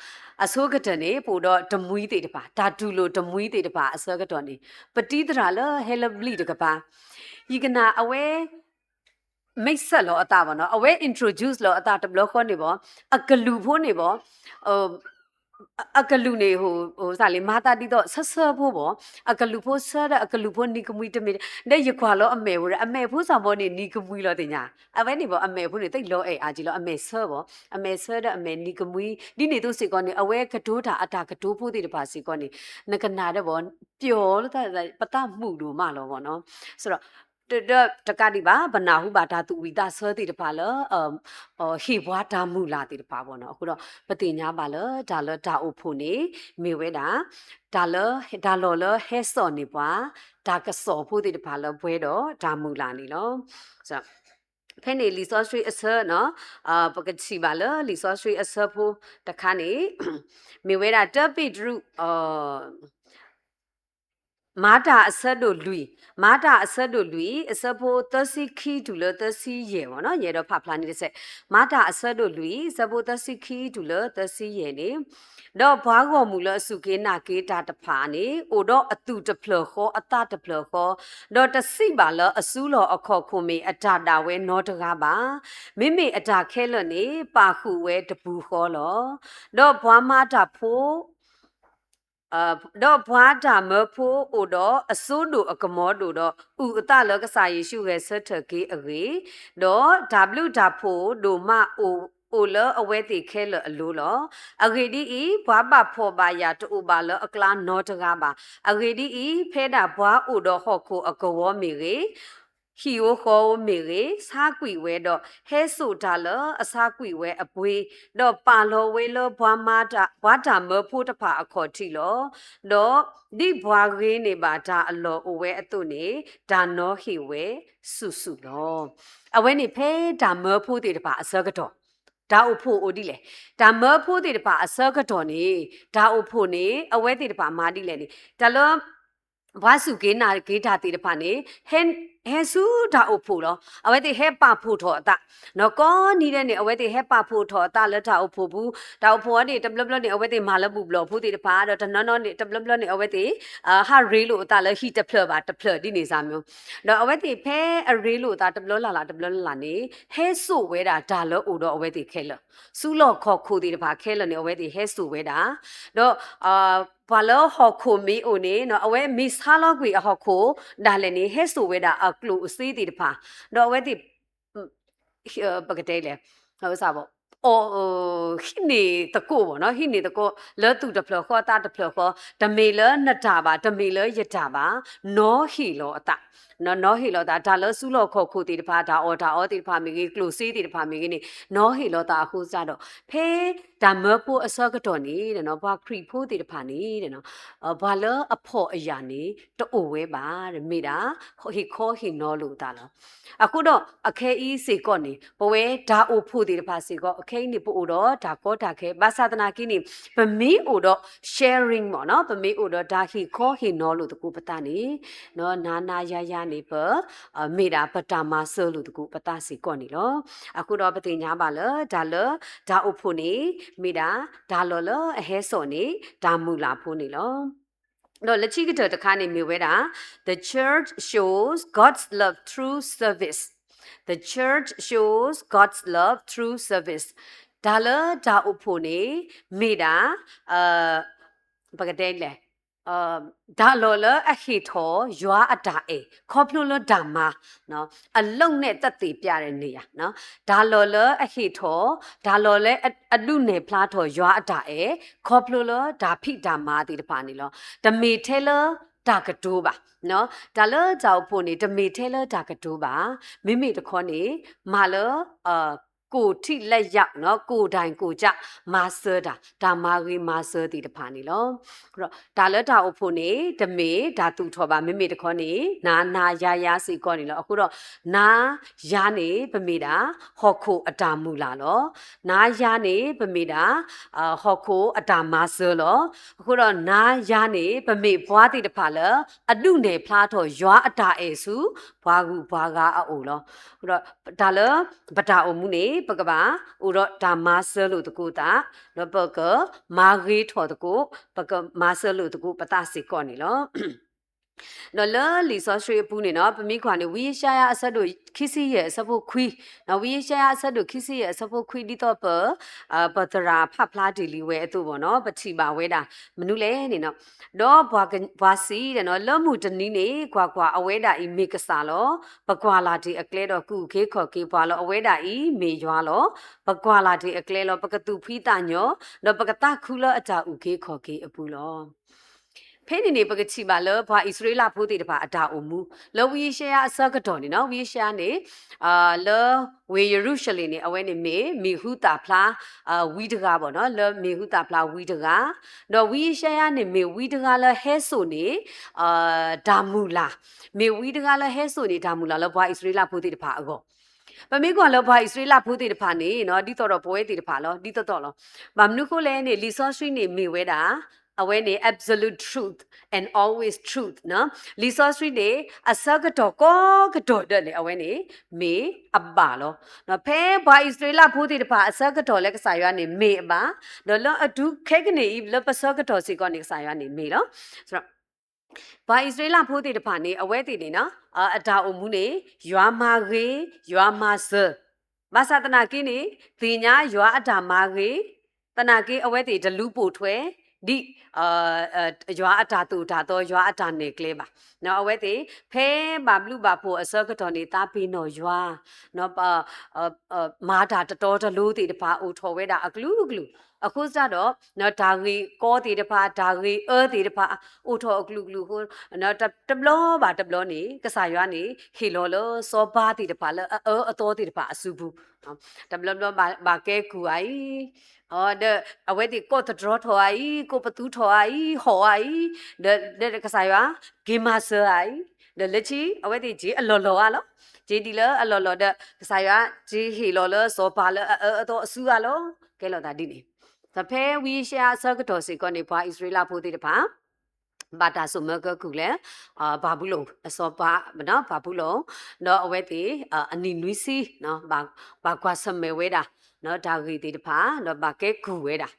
အဆိကတၢၢ်န့ၣ် ပအိၣ်ဒီးတမှံသ့ၣ်တဖၣ်, တၢ်တူၢ်လိာ်တမှံသ့ၣ်တဖၣ်အဆၢကတီၢ်န့ၣ် ပတံၤသရၣ်လၢဟဲလၢဘျံးတကပၤ, ယကနၣ်အဝဲ မိတ်ဆက်လီၤအသးဘၣ်နီၤ, အဝဲ introduce လီၤအသးတဘျီဃီန့ၣ်ဘၣ်, အကလုာ်ဖိန့ၣ်ဘၣ်, အကလုာ်န့ၣ် မၤသးဒ်သိးဆၢဆၢဖိဘၣ်, အကလုာ်ဖိဆၢဒီးအကလုာ်ဖိနံၤကမှံတမ့ၢ်, ဒီးယကွၢ်လီၤအမဲာ်ဖိဒီး အမဲာ်ဖိစ့ၢ်ကီးန့ၣ် နံၤကမှံလီၤသ့ၣ်ညါ, အဝဲန့ၣ်ဘၣ် အမဲာ်ဖိန့ၣ် သ့ၣ်လီၤအဲၣ်အါက့လီၤ, အမဲာ်ဆၢဘၣ်, အမဲာ်ဆၢဒီးအမဲာ်နံၤကမှံ, ဒ်န့ၣ်အသိးစ့ၢ်ကီးန့ၣ် အဝဲကတိၤတၢ်အတၢ်ကတိၤဖိသ့ၣ်တဖၣ်စ့ၢ်ကီးန့ၣ် နကနၣ်ဒီးဘၣ် ပျီလၢပသးမုာ်ဒိၣ်မးလီၤဘၣ်နီၤ, ဆိုတော့ တကးဒံးဘၣ် ပနၢ်ဟူဘၣ်တၢ်သူၣ်ဝံၣ်သးဆၢသ့ၣ်တဖၣ်လၢ ဟ့ၣ်ပှၤတၢ်မုၢ်လၢ်သ့ၣ်တဖၣ်ဘၣ်နီၤ. အဃိဒီး ပသ့ၣ်ညါဘၣ်လၢတၢ်လၢတၢ်အိၣ်ဖှိၣ်န့ၣ် မ့ၢ်ဝဲဒၣ် တၢ်လၢ တၢ်လီၢ်လၢဟဲစိာ်န့ၢ်ပှၤ တၢ်ကစီၣ်ဖိသ့ၣ်တဖၣ်လၢပှဲၤဒီးတၢ်မုၢ်လၢ်န့ၣ်လီၤ. ဖဲန့ၣ်လံာ်စီဆှံအဆၢနီၤ ပကထံၣ်ဘၣ်လၢလံာ်စီဆှံအဆၢဖိတခါန့ၣ် မ့ၢ်ဝဲဒၣ်တၢပ့းတရူး မၤတၢ်အဆၢဒိၣ်လွံၢ်, မၤတၢ်အဆၢဒိၣ်လွံၢ် အဆၢဖိသၢဆံခံတုၤလၢသၢဆံယဲၢ်ဘၣ်နီၤ, ယအဲၣ်ဒိးဖးဖျါန့ၣ်တစဲး, မၤတၢ်အဆၢဒိၣ်လွံၢ် အဆၢဖိသၢဆံခံတုၤလၢသၢဆံယဲၢ်န့ၣ်, ဒီးပှၤဂီၢ်မုၢ်လၢအစူၢ်က့ၤနာ်က့ၤတၢ်တဖၣ်န့ၣ် အိၣ်ဒီးအသူၣ်တဖျၢၣ်ဃီအသးတဖျၢၣ်ဃီ, ဒီးတစံးဘၣ်လၢအစုလီၢ်အခီၣ်ခိၣ်မ့ၢ်အတၢ်ဒၣ်ဝဲနီတဂၤဘၣ်. မ့မ့ၢ်အတၢ်ခဲလၢာ်န့ၣ် ပာ်ဃုာ်ဝဲတပူၤဃီလီၤ. ဒီးပှၤမၤတၢ်ဖိ ဒီးပှၤတၢ်မၢဖိအိၣ်ဒီးအစိဒိၣ်အကမီၤဒိၣ်ဒီး အုၣ်အသးလၢကစၢ်ယ့ၣ်ၡူးဂဲၤဆၢထၢၣ်က့ၤအဂ့ၢ်, ဒီးတၢ်ဘျုးတၢ်ဖှိၣ်ဒိၣ်မးအိၣ်လၢအဝဲသ့ၣ်ခဲလၢာ်အလိၤလီၤ. အဂ့ၢ်ဒ်အံၤ, ပှၤဘၣ်ဖှီၣ်ဘၣ်ယာ်တအိၣ်ဘၣ်လၢအကျါနီတဂၤဘၣ်. အဂ့ၢ်ဒ်အံၤ, ဖဲဒၣ်ပှၤအိၣ်ဒီးဟီၣ်ခိၣ်အကဝီၤမ့ၢ်ဂ့ၤ, ဟံၣ်ဧိၤဃီဧိၤမ့ၢ်ဂ့ၤ, ဆါကွံာ်ဝဲဒီး ဟဲစိာ်တၢ်လၢအဆါကွံာ်ဝဲအပှ့ၤ, ဒီးပာ်လီၤဝဲလၢပှၤမၤတၢ် ပှၤတၢ်မၢဖိတဖၣ်အခီၣ်ထံးလီၤ. ဒီးဒ်ပှၤဂ့ၤန့ၢ်ဘၣ်တၢ်အလီၢ်အိၣ်ဝဲအသိးန့ၣ် တၢ်နီၤဟ့ၣ်ဝဲဆူၣ်ဆူၣ်လီၤ. အဝဲန့ၣ်ဖဲတၢ်မၢဖိသ့ၣ်တဖၣ်အဆၢကတီၢ် တၢ်အိၣ်ဖှိၣ်အိၣ်ဒ်လဲၣ်. တၢ်မၢဖိသ့ၣ်တဖၣ်အဆၢကတီၢ်န့ၣ် တၢ်အိၣ်ဖှိၣ်န့ၣ် အဝဲသ့ၣ်တဖၣ်မၤဒ်လဲၣ်န့ၣ် တၢ်လၢ ပှၤစူၢ်က့ၤနာ်က့ၤတၢ်သ့ၣ်တဖၣ်န့ၣ် ဟဲ ဟဲဆူတၢ်အိၣ်ဖှိၣ်လီၤ. အဝဲသ့ၣ်ဟဲပာ်ဖှိၣ်ထီၣ်အသး နီၢ်ကီနံၤဒဲးန့ၣ် အဝဲသ့ၣ်ဟဲပာ်ဖှိၣ်ထီၣ်အသးလၢတၢ်အိၣ်ဖှိၣ်ပူၤ, တၢ်အိၣ်ဖှိၣ်အီၤန့ၣ် တဘျီဘျီန့ၣ် အဝဲသ့ၣ်မၤလၢဘူၣ်ဘျီၣ်ဖိသ့ၣ်တဖၣ် ဒီးတနီၤနီၤန့ၣ် တဘျီဘျီန့ၣ် အဝဲသ့ၣ် ဟးရ့လိာ်အသးလၢဟံၣ်တဖျၢၣ်ဘၣ်တဖျၢၣ်ဒ်န့ၣ်စ့ၢ်မ့ၢ်, ဒီးအဝဲသ့ၣ်ဖဲအရ့လိာ်အသးတဘျီလၢ်လၢ်တဘျီလၢ်လၢ်န့ၣ် ဟဲစိာ်ဝဲဒၣ်တၢ်လၢအိၣ်ဒီးအဝဲသ့ၣ်ခဲလၢာ်, စုလီၢ်ခီၣ်ခိၣ်သ့ၣ်တဖၣ်ခဲလၢာ်န့ၣ် အဝဲသ့ၣ်ဟဲစိာ်ဝဲဒၣ်, ဒီး ပှၤလၢဟီၣ်ခိၣ်မ့ၢ်အိၣ်န့ၣ် အဝဲမ့ၢ်ဆါလီၤကွံာ်အဟီၣ်ခိၣ်ဒၣ်လဲာ်န့ၣ် ဟဲစိာ်ဝဲဒၣ်အကျိၣ်အစ့သ့ၣ်တဖၣ်, ဒီးအဝဲသ့ၣ် ပကတဲလဲၣ် အဝဲစ့ၢ်ဘၣ် ဟံးန့ၢ်သကိးဘၣ်နီၤ, ဟံးန့ၢ်သကိး လၢသူၣ်တဖျၢၣ်ဃီသးတဖျၢၣ်ဃီ, တမ့ၢ်လၢနတၢ်ဘၣ် တမ့ၢ်လၢယတၢ်ဘၣ်, နီၤဟ့ၣ်လီၤအသး, နီၤဟ့ၣ်လီၤသး တၢ်လၢစုလီၢ်ခီၣ်ခိၣ်သ့ၣ်တဖၣ် တၢ်အီၣ်တၢ်အီသ့ၣ်တဖၣ်မ့ၢ်ဂ့ၤ ကျိၣ်စ့သ့ၣ်တဖၣ်မ့ၢ်ဂ့ၤန့ၣ် နီၤဟ့ၣ်လီၤသးအဃိသတးဒီး ဖဲတၢ်မၢဖိအဆၢကတီၢ်န့ၣ် ပှၤခရံာ်ဖိသ့ၣ်တဖၣ်န့ၣ် ပှၤလၢအဖှီၣ်အယာ်န့ၣ် တအိၣ်ဝဲဘၣ်, မ့ၢ်ဒၣ် ဟ့ၣ်ခီဟ့ၣ်နီၤလိာ်အသးလီၤ. အဃိဒီးအခဲအံၤစ့ၢ်ကီးန့ၣ် ပဝဲတၢ်အိၣ်ဖှိၣ်သ့ၣ်တဖၣ်စ့ၢ်ကီး အခဲအံၤန့ၣ် ပအိၣ်ဒီးတၢ်ကီတၢ်ခဲ ဘၣ်ဆၣ်သနာ်က့န့ၣ် ပမ့ၢ်အိၣ်ဒီး sharing မ့ၢ်နီၤ, ပမ့ၢ်အိၣ်ဒီးတၢ်ဟ့ၣ်ခီဟ့ၣ်နီၤလိာ်သကိးပသးန့ၣ် နၤနၤယၤယၤန့ၣ် ပ မ့ၢ်ဒၣ်ပတၢ်မၤစၢၤလိာ်သကိးပသးစ့ၢ်ကီးန့ၣ်လီၤ. အဃိဒီးပသ့ၣ်ညါဘၣ်လၢ တၢ်လၢတၢ်အိၣ်ဖှိၣ်န့ၣ် မ့ၢ်ဒၣ်တၢ်လီၢ်လၢအဟဲစိာ်န့ၣ် တၢ်မုၢ်လၢ်ဖိန့ၣ်လီၤ. ဒီးလၢခံကတၢၢ်တခါန့ၣ်မ့ၢ်ဝဲဒၣ် The church shows God's love through service. The church shows God's love through service. တၢ်လၢတၢ်အိၣ်ဖှိၣ်န့ၣ် မ့ၢ်ဒၣ် ပကတဲလဲၣ် တၢ်လီၢ်လၢအဟ့ၣ်ထီၣ်ယွၤအတၢ်အဲၣ် ခီဖျိလၢတၢ်မၤ အလုပ်နဲ့သက်သေပြတဲ့နေရာ, တၢ်လီၢ်လၢအဟ့ၣ်ထီၣ် တၢ်လီၢ်လၢအဒုးနဲၣ်ဖျါထီၣ်ယွၤအတၢ်အဲၣ် ခီဖျိလၢတၢ်ဖံးတၢ်မၤသ့ၣ်တဖၣ်န့ၣ်လီၤ. တမ့ၢ်ထဲလၢတၢ်ကတိၤဘၣ်, တၢ်လၢတၢ်အိၣ်ဖှိၣ်န့ၣ် တမ့ၢ်ထဲလၢတၢ်ကတိၤဘၣ်, မ့မ့ၢ်တခီန့ၣ် မၤလၢ ကိုယ်ထိလက်ရောက်, ကိုယ်တိုင်ကိုယ်ကျ မၤစၢၤတၢ်, တၢ်မၤဂ့ၤမၤစၢၤသ့ၣ်တဖၣ်န့ၣ်လီၤ. တၢ်လၢတၢ်အိၣ်ဖှိၣ်န့ၣ် တမ့ၢ်တၢ်သူၣ်ထီၣ်ဘၣ်, မ့မ့ၢ်တခီန့ၣ် နၤနၤယၤယၤစ့ၢ်ကီးန့ၣ်လီၤ. အဃိဒီး နၤယၤန့ၣ် ပမ့ၢ်ဒၣ် ဟီၣ်ခိၣ်အတၢ်မုၢ်လၢ်လီၤ. နၤယၤန့ၣ် ပမ့ၢ်ဒၣ် ဟီၣ်ခိၣ်အတၢ်မၤစၢၤလီၤ. အဃိဒီး နၤယၤန့ၣ် ပမ့ၢ်ပှၤသ့ၣ်တဖၣ်လၢ အဒုးနဲၣ်ဖျါထီၣ်ယွၤအတၢ်အဲၣ်ဆူ ပှၤဂုၤပှၤဂၤအအိၣ်လီၤ. အဃိဒီး တၢ်လၢပတၢ်အိၣ်မူန့ၣ် ပကဘၣ်အိၣ်ဒီးတၢ်မၤစၢၤလိာ်သကိးသး, ဒီးပကမၤဂ့ၤထီၣ်သကိး, ပကမၤစၢၤလိာ်သကိးပသးစ့ၢ်ကီးန့ၣ်လီၤ. ဒီးလၢလံာ်စီဆှံအပူၤန့ၣ်နီၤ ပမ့ၢ်ကွၢ်န့ၣ် ဝံယၡါယၤအဆၢဒိၣ်ခံဆံယဲၢ်အဆၢဖိခွံ, ဝံယၡါယၤအဆၢဒိၣ်ခံဆံယဲၢ်အဆၢဖိခွံ ဒ်သိးပ ပသရၣ်ဖးဖျါတ့ၢ်လံဝဲအသိးဘၣ်နီၤ ပထံၣ်ဘၣ်ဝဲဒၣ် မနုၤလဲၣ်န့ၣ်နီၤ, ဒီးပှၤစံးဒဲးနီၤ လၢမုၢ်တနံၤန့ၣ် ကွၢ်ကွၢ်, အဝဲဒၣ်အံၤမ့ၢ်ကစၢ်လီၤ. ပကွၢ်လၢ်တ့ၢ်အကျဲဒီး ကအုၣ်က့ၤခီၣ်က့ၤပှၤလီၤ. အဝဲဒၣ်အံၤမ့ၢ်ယွၤလီၤ. ပကွၢ်လၢ်တ့ၢ်အကျဲလီၤ. ပကသူၣ်ဖှံသးညီ, ဒီးပကသးခုလၢအတၢ်အုၣ်က့ၤခီၣ်က့ၤအပူၤလီၤ. ဖဲန့ၣ်န့ၣ် ပကထံၣ်ဘၣ်လၢပှၤအံၣ်စရ့လးဖိသ့ၣ်တဖၣ်အတၢ်အိၣ်မူ လၢဝံယၡါယၤအဆၢကတီၢ်န့ၣ်နီၤ, ဝံယၡါယၤန့ၣ် လၢဝ့ၢ်ယရူၤၡလ့ၣ်န့ၣ် အဝဲန့ၣ်မ့ၢ်မံၤဟူသၣ်ဖျါ ဝံတဂၤဘၣ်နီၤ, လၢမံၤဟူသၣ်ဖျါဝံတဂၤ, ဒီးဝံယၡါယၤန့ၣ်မ့ၢ်ဝံတဂၤလၢဟဲစိာ်န့ၣ် တၢ်မုၢ်လၢ်, မ့ၢ်ဝံတဂၤလၢဟဲစိာ်န့ၣ်တၢ်မုၢ်လၢ်လၢပှၤအံၣ်စရ့လးဖိသ့ၣ်တဖၣ်အဂီၢ်. ပမ့ၢ်ကွၢ်လၢပှၤအံၣ်စရ့လးဖိသ့ၣ်တဖၣ်န့ၣ်နီၤ, ဒ်သိးဒီးပဝဲသ့ၣ်တဖၣ်လီၤ, ဒ်သိးသိးလီၤ. ဘၣ်မနုၤဃိလဲၣ်န့ၣ် လံာ်စီဆှံန့ၣ်မ့ၢ်ဝဲဒၣ် အဝဲန့ၣ် absolute truth and always truth နီၤ. လံာ်စီဆှံန့ၣ် အဆၢကတီၢ်ကိးကတီၢ်ဒၢးန့ၣ် အဝဲန့ၣ် မ့ၢ်အဘၣ်လီၤ. ဖဲပှၤအံၣ်စရ့လးဖိသ့ၣ်တဖၣ်အဆၢကတီၢ်လၢကစၢ်ယွၤန့ၣ်မ့ၢ်အဘၣ်, ဒီးလၢအတုၤခဲကနံၣ်အံၤ လၢပဆၢကတီၢ်စ့ၢ်ကီးန့ၣ် ကစၢ်ယွၤန့ၣ်မ့ၢ်လီၤ. ပှၤအံၣ်စရ့လးဖိသ့ၣ်တဖၣ်န့ၣ် အဝဲသ့ၣ်န့ၣ်နီၤ, အတၢ်အိၣ်မူန့ၣ် ယွၤမၤဂ့ၤ, ယွၤမၤစၢၤ, ဘၣ်ဆၣ်သနာ်က့န့ၣ် သ့ၣ်ညါယွၤအတၢ်မၤဂ့ၤ, သနာ်က့အဝဲသ့ၣ်တလူၤပိာ်ထွဲ ဒ် ယွၤအတၢ်သိၣ်တၢ်သီ ယွၤအတၢ်နဲၣ်ကျဲဘၣ်. အဝဲသ့ၣ် ဖဲဘၣ်ဘျုးဘၣ်ဖှိၣ်အဆၢကတီၢ်န့ၣ် သးပ့ၤနီၣ်ယွၤ မၤတၢ်တတီတလိၤသ့ၣ်တဖၣ်အိၣ်ထီၣ်ဝဲဒၣ်အကလုာ်ကလုာ်, အဃိသတးဒီး တၢ်ဂ့ၢ်ကီသ့ၣ်တဖၣ် တၢ်ဂ့ၢ်အၢသ့ၣ်တဖၣ် အိၣ်ထီၣ်အကလုာ်ကလုာ်အဃိ တဘျီဘၣ်တဘျီန့ၣ် ကစၢ်ယွၤန့ၣ် ဟ့ၣ်လီၤလၢစီၤပၤသ့ၣ်တဖၣ်လၢအအၢအသီသ့ၣ်တဖၣ်အစုပူၤ, တဘျီဘျီဘၣ်ကဲကုၢ်အအံၤ ဒီးအဝဲသ့ၣ်ကိးသတြီထီၣ်အအံၤ ကိးပသူထီၣ်အအံၤ ဟီၣ်အအံၤ, ဒီးကစၢ်ယွၤ က့ၤမၤစၢၤအအံၤ, ဒီးလၢခံ အဝဲသ့ၣ်က့ၤအလီၢ်လီၢ်အါလီၤ. က့ၤဒ်လၢအလီၢ်လီၢ်ဒီး ကစၢ်ယွၤက့ၤဟ့ၣ်လီၤလၢစီၤပၤလၢအအၢအသီအစုအါလီၤ. ကဲလိာ်သးဒ်န့ၣ်, ဒီးဖဲဝံယၡါယၤအဆၢကတီၢ်စ့ၢ်ကီးန့ၣ် ပှၤအံၣ်စရ့လးဖိသ့ၣ်တဖၣ် ဘၣ်တၢ်စိာ်မၢကၢကုၢ်လဲၣ်, ဘၤဘူလိၣ် အစီၤပၤ ဘၤဘူလိၣ်, ဒီးအဝဲသ့ၣ် အနံၣ်နွံဆံ ဘၣ်ကွၢ်ဆၢၣ်မဲာ်ဝဲဒၣ် တၢ်ဂ့ၢ်သ့ၣ်တဖၣ် ဒီးဘၣ်ကဲကုၢ်ဝဲဒၣ်.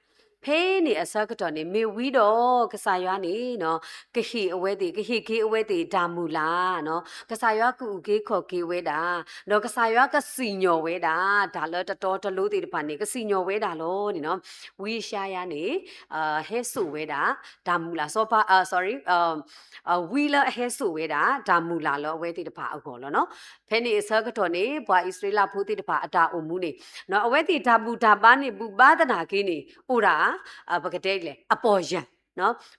ဖဲန့ၣ်အဆၢကတီၢ်န့ၣ် မ့ၢ်ဝံဒီး ကစၢ်ယွၤန့ၣ် ကဟ့ၣ်အဝဲသ့ၣ် ကဟ့ၣ်က့ၤအဝဲသ့ၣ်တၢ်မုၢ်လၢ်နီၤ, ကစၢ်ယွၤကအုၣ်က့ၤခီၣ်က့ၤဝဲဒၣ်, ဒီးကစၢ်ယွၤကစံၣ်ညီၣ်ဝဲဒၣ် တၢ်လၢတတီတလိၤသ့ၣ်တဖၣ်န့ၣ် ကစံၣ်ညီၣ်ဝဲဒၣ်လီၤန့ၣ်နီၤ. ဝံယၡါယၤန့ၣ် ဟဲစိာ်ဝဲဒၣ် တၢ်မုၢ်လၢ် စီၤပၤ sorry ဝံလၢအဟဲစိာ်ဝဲဒၣ် တၢ်မုၢ်လၢ်လၢအဝဲသ့ၣ်တဖၣ်အဂီၢ်လီၤနီၤ. ဖဲန့ၣ်အဆၢကတီၢ်န့ၣ် ပှၤအံၣ်စရ့လးဖိသ့ၣ်တဖၣ်အတၢ်အိၣ်မူန့ၣ် အဝဲသ့ၣ်တၢ်ဘူၣ်တၢ်ဘါန့ၣ် ဘူၣ်ဘါသနာ်က့န့ၣ် အိၣ်ဒၣ် ပကတဲလဲၣ် အပီၢ်ယၢ်,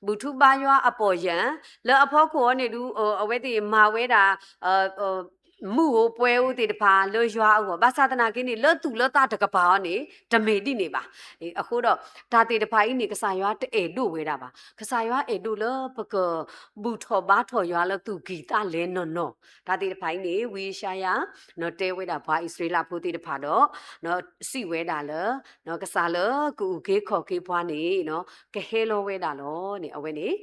ဘူၣ်ထူဘါယွၤအပီၢ်ယၢ်, လၢအဖီခိၣ်အီၤန့ၣ်ဒုး အဝဲသ့ၣ်မၤဝဲဒၣ် မုၢ်ဧိၤပှဲၤဧိၤသ့ၣ်တဖၣ်လၢယွၤအဂီၢ်, ဘၣ်ဆၣ်သနာ်က့န့ၣ် လၢသူၣ်လၢသးတကပၤအီၤန့ၣ် တမ့ၢ်ဒ်န့ၣ်ဘၣ်. အဃိဒီး တၢ်သ့ၣ်တဖၣ်အံၤန့ၣ် ကစၢ်ယွၤတအဲၣ်ဒိၣ်ဝဲဒၣ်ဘၣ်. ကစၢ်ယွၤအဲၣ်ဒိၣ်လၢပကဘူၣ်ထီၣ်ဘါထီၣ်ယွၤလၢသူၣ်ကံၢ်သးလဲနီၢ်နီၢ်. တၢ်သ့ၣ်တဖၣ်အံၤန့ၣ် ဝံယၡါယၤ တဲဝဲဒၣ်ပှၤအံၣ်စရ့လးဖိသ့ၣ်တဖၣ်ဒီး စံးဝဲဒၣ်လၢ ကစၢ်လၢကအုၣ်က့ၤခီၣ်က့ၤပှၤန့ၣ် ကဟဲလီၤဝဲဒၣ်လီၤန့ၣ် အဝဲန့ၣ်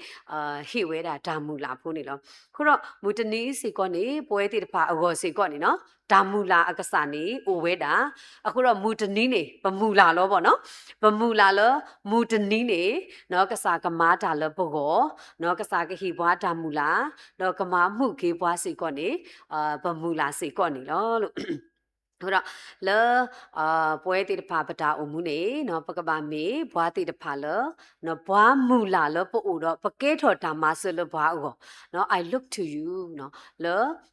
ဟ့ၣ်ဝဲဒၣ်တၢ်မုၢ်လၢ်ဖိန့ၣ်လီၤ. အဃိဒီးမုၢ်တနံၤစ့ၢ်ကီးန့ၣ် ပဝဲသ့ၣ်တဖၣ်အဂီၢ်စ့ၢ်ကီးန့ၣ်နီၤ တၢ်မုၢ်လၢ်အကစၢ်န့ၣ်အိၣ်ဝဲဒၣ်. အဃိဒီးမုၢ်တနံၤန့ၣ် ပမုၢ်လၢ်လီၤဘၣ်နီၤ. ပမုၢ်လၢ်လၢ မုၢ်တနံၤန့ၣ် ကစၢ်ကမၤတၢ်လၢပဂီၢ်, ကစၢ်ကဟ့ၣ်ပှၤတၢ်မုၢ်လၢ်, ဒီးကမၤမုာ်က့ၤပှၤစ့ၢ်ကီးန့ၣ် ပမုၢ်လၢ်စ့ၢ်ကီးန့ၣ်လီၤ. အဃိဒီး လၢ ပဝဲသ့ၣ်တဖၣ်ပတၢ်အိၣ်မူန့ၣ် ပကဘၣ်မ့ၢ်ပှၤသ့ၣ်တဖၣ်လၢ ပှၤမုၢ်လၢ်လၢပအိၣ်ဒီး ပကဲထီၣ်တၢ်မၤစၢၤလၢပှၤအဂီၢ်, I look to you လၢ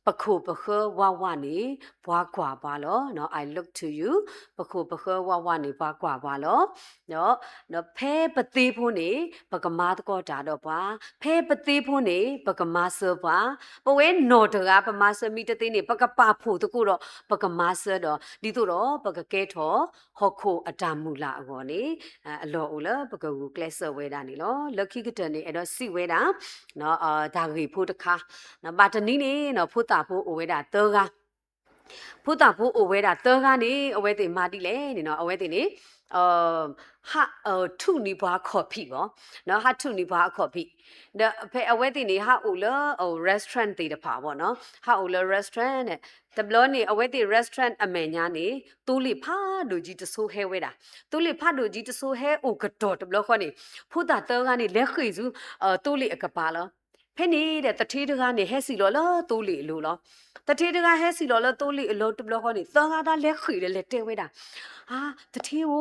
ပခိၣ်ပဃၢဝးဝးန့ၣ် ပှၤကွၢ်ပှၤလီၤ. I look to you ပခိၣ်ပဃၢဝးဝးန့ၣ် ပှၤကွၢ်ပှၤလီၤ. ဒီး ဒီးဖဲပသ့ဖိန့ၣ် ပကမၤသကိးတၢ်ဒီးပှၤ, ဖဲပသ့ဖိန့ၣ် ပကမၤစၢၤပှၤ, ပဝဲနီၢ်တဂၤ ပမၤစၢၤမံၤတသ့န့ၣ် ပကပာ်ဖှိၣ်သကိးဒီး ပကမၤစၢၤဒီး ဒ်သိးဒီးပကကဲထီၣ် ဟီၣ်ခိၣ်အတၢ်မုၢ်လၢ်အဂီၢ်န့ၣ် အလီၢ်အိၣ်လၢပကဂုာ်ကျဲးစၢးဝဲဒၣ်န့ၣ်လီၤ. လၢခံကတၢၢ်န့ၣ် အဲၣ်ဒိးစံးဝဲဒၣ် တၢ်ဂ့ၢ်ဖိတခါ, ဘၣ်တနံၤန့ၣ် ဖိသၣ်ဖိအိၣ်ဝဲဒၣ်သၢဂၤ ဖိသၣ်ဖိအိၣ်ဝဲဒၣ်သၢဂၤန့ၣ် အဝဲသ့ၣ်မၤဒ်လဲၣ်န့ၣ်နီၤ, အဝဲသ့ၣ်န့ၣ် ဟးထူးန့ၢ်ပှၤခီၣ်ဖံးဘၣ်, ဟးထူးန့ၢ်ပှၤအခီၣ်ဖံး, ဒီးဖဲအဝဲသ့ၣ်န့ၣ် ဟးအိၣ်လၢ restaurant သ့ၣ်တဖၣ်ဘၣ်နီၤ, ဟးအိၣ်လၢ restaurant န့ၣ် တဘျီန့ၣ် အဝဲသ့ၣ် restaurant အမဲာ်ညါန့ၣ် သိလ့ၣ်ဖးဒိၣ်ကံတစိဟဲဝဲဒၣ်, သိလ့ၣ်ဖးဒိၣ်ကံတစိဟဲအိၣ်ကတီၢ်တဘျီဃီန့ၣ် ဖိသၣ်သၢဂၤန့ၣ် လဲၤဃ့ၢ်ဆူ သိလ့ၣ်အကပၤလီၤ. ဖဲန့ၣ်ဒီး သထ့တဂၤန့ၣ် ဟဲစံၣ်လီၤလၢသိလ့ၣ်အလိၤလီၤ. သထ့တဂၤဟဲစံၣ်လီၤလၢသိလ့ၣ်အလိၤတဘျီဃီန့ၣ် သၢဂၤတၢ်လဲၤဃ့ၢ်ဒီးလဲၤတဲဝဲဒၣ်, အါ, သထ့ဧ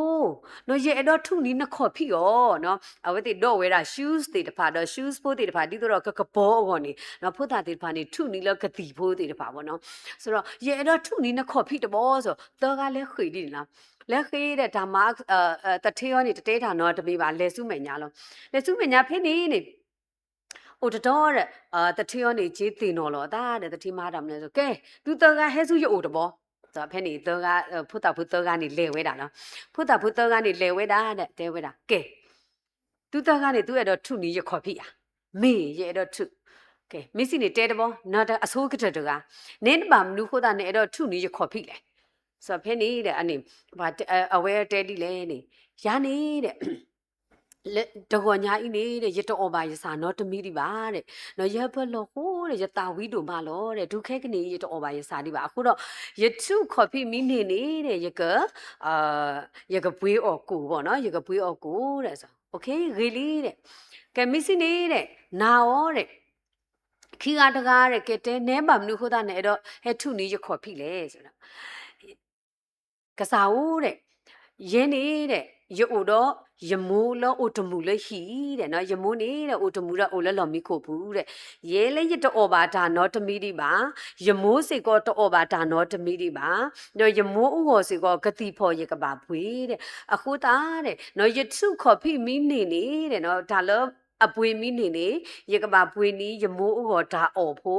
ၢ, ယအဲၣ်ဒိးထူးန့ၢ်နခီၣ်ဖံးအီၤ, အဝဲသ့ၣ်ဒိးဝဲဒၣ် shoes သ့ၣ်တဖၣ်ဒီး shoes ဖိသ့ၣ်တဖၣ် ဒ်သိးဒီးကကပီၤအဂီၢ်န့ၣ် ဖိသၣ်သ့ၣ်တဖၣ်န့ၣ် ထူးန့ၢ်လၢကသံၣ်ဖိသ့ၣ်တဖၣ်ဘၣ်နီၤ, ဆိုတော့ ယအဲၣ်ဒိးထူးန့ၢ်နခီၣ်ဖံးတဘျီ ဆို သၢဂၤလဲၤဃ့ၢ်ဒ်န့ၣ်လီၤ. လဲၤဃ့ၢ်ဒီးတၢ်မၤ သထ့အီၤန့ၣ် တတဲတၢ်နီတမံၤဘၣ် လဲၤဆူမဲာ်ညါလီၤ. လဲၤဆူမဲာ်ညါဖဲန့ၣ်န့ၣ် အိၣ်တတီၤဒီး သထ့အီၤန့ၣ် က့ၤသ့ၣ်နီၣ်လီၤအသးဒီး သထ့မၤတၢ်မနုၤလဲၣ်, ကဲ သုသၢဂၤဟဲဆူယအိၣ်တဘျီ. ဖဲန့ၣ် ဖိသၣ်ဖိသၢဂၤန့ၣ်လဲၤဝဲဒၣ်လီၤ. ဖိသၣ်ဖိသၢဂၤန့ၣ်လဲၤဝဲဒၣ်ဒီး တဲဝဲဒၣ် ကဲ သုသၢဂၤန့ၣ် သုအဲၣ်ဒိးထုးန့ၢ်ယခီၣ်ဖံးဧါ. မ့ၢ်ယအဲၣ်ဒိးထုး. ကဲ မ့ၢ်စံးန့ၣ်တဲတဘျီ, နအဆိကတၢၢ်တဂၤ, နဲနဘၣ်မနုၤဃိသတးနအဲၣ်ဒိးထုးန့ၢ်ယခီၣ်ဖံးလဲၣ်. စီၤဖဲန့ၣ်ဒီး အဝဲတဲဒ်လဲၣ်န့ၣ်, ယၤန့ၣ်ဒီး တဂီၤညါအံၤန့ၣ်ဒီး ယတအီၣ်ဘၣ်ယဆၣ်နီတမံၤဒံးဘၣ်ဒီး, ယဟၢဖၢလီၤဃိဒီး ယသးဝံဒိၣ်မးလီၤဒီး တုၤခဲကနံၣ်အံၤ ယတအီၣ်ဘၣ်ယဆၣ်ဒံးဘၣ်. အဃိဒီး ယထုးခီၣ်ဖံးမံန့ၢ်န့ၣ်ဒီး ယက ယကပှ့ၤအီၣ်ကိၣ်ဘၣ်နီၤ, ယကပှ့ၤအီၣ်ကိၣ်ဒီး, ဂ့ၤလံဒီး, ကဲ မ့ၢ်စံးန့ၣ်ဒီး နၤအီၤဒီး ခံဂၤတဂၤဒီး ကဲတဲ နဲဘၣ်မနုၤဃိသတးနအဲၣ်ဒိးဟဲထုးန့ၢ်ယခီၣ်ဖံးလဲၣ်. ကစၢ်ဧၢဒီး, ယဲန့ၣ်ဒီး ယအိၣ်ဒီးယမိၢ်လၢအိၣ်တမူးလၢဟံၣ်ဒီး, ယမိၢ်န့ၣ်ဒီး အိၣ်တမူးဒီးအိၣ်လၢလီၢ်မံခိၣ်ပူၤဒီး, ယဲလၢယတအီၣ်ဘၣ်တၢ်နီတမံၤဒံးဘၣ်, ယမိၢ်စ့ၢ်ကီးတအီၣ်ဘၣ်တၢ်နီတမံၤဒံးဘၣ်, ဒီးယမိၢ်အဂီၢ်စ့ၢ်ကီး ကသံၣ်ဖီၣ်ယကဘၣ်ပှ့ၤဒီး, အဃိသတးဒီး ယထုးခီၣ်ဖံးမံန့ၢ်န့ၣ်ဒီး တၢ်လၢအပှ့ၤမံန့ၢ်န့ၣ် ယကဘၣ်ပှ့ၤန့ၢ်ယမိၢ်အဂီၢ်တၢ်အီၣ်ဖိ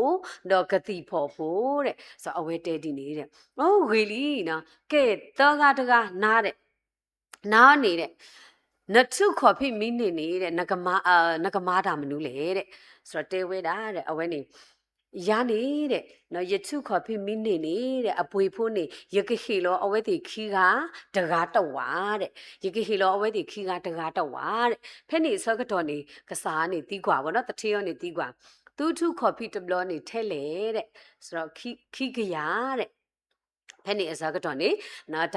ဒီးကသံၣ်ဖီၣ်ဖိဒီး, အဝဲတဲဒ်န့ၣ်ဒီး, အိ ဂ့ၤလံ, ကဲ သၢဂၤတဂၤ နၤဒီး နၤန့ၣ်ဒီး နထုးခီၣ်ဖံးမံန့ၢ်န့ၣ်ဒီး နကမၤတၢ်မနုၤလဲၣ်ဒီး, စီၤတဲဝဲဒၣ်ဒီး အဝဲန့ၣ် ယၤန့ၣ်ဒီး ယထုးခီၣ်ဖံးမံန့ၢ်န့ၣ်ဒီး အပှ့ၤဖိန့ၣ် ယကဟ့ၣ်လီၤအဝဲသ့ၣ်ခံဂၤတဂၤတဝာ်ဒီး, ယကဟ့ၣ်လီၤအဝဲသ့ၣ်ခံဂၤတဂၤတဝာ်ဒီး, ဖဲန့ၣ်အဆၢကတီၢ်န့ၣ် ကစၢ်န့ၣ်သံကွၢ်ဘၣ်နီၤ, သထ့အီၤန့ၣ်သံကွၢ်, သုထုးခီၣ်ဖံးတဘျီန့ၣ်ထဲလဲၣ်ဒီး, ခံကယၤဒီး ဖဲန့ၣ်အဆၢကတီၢ်န့ၣ်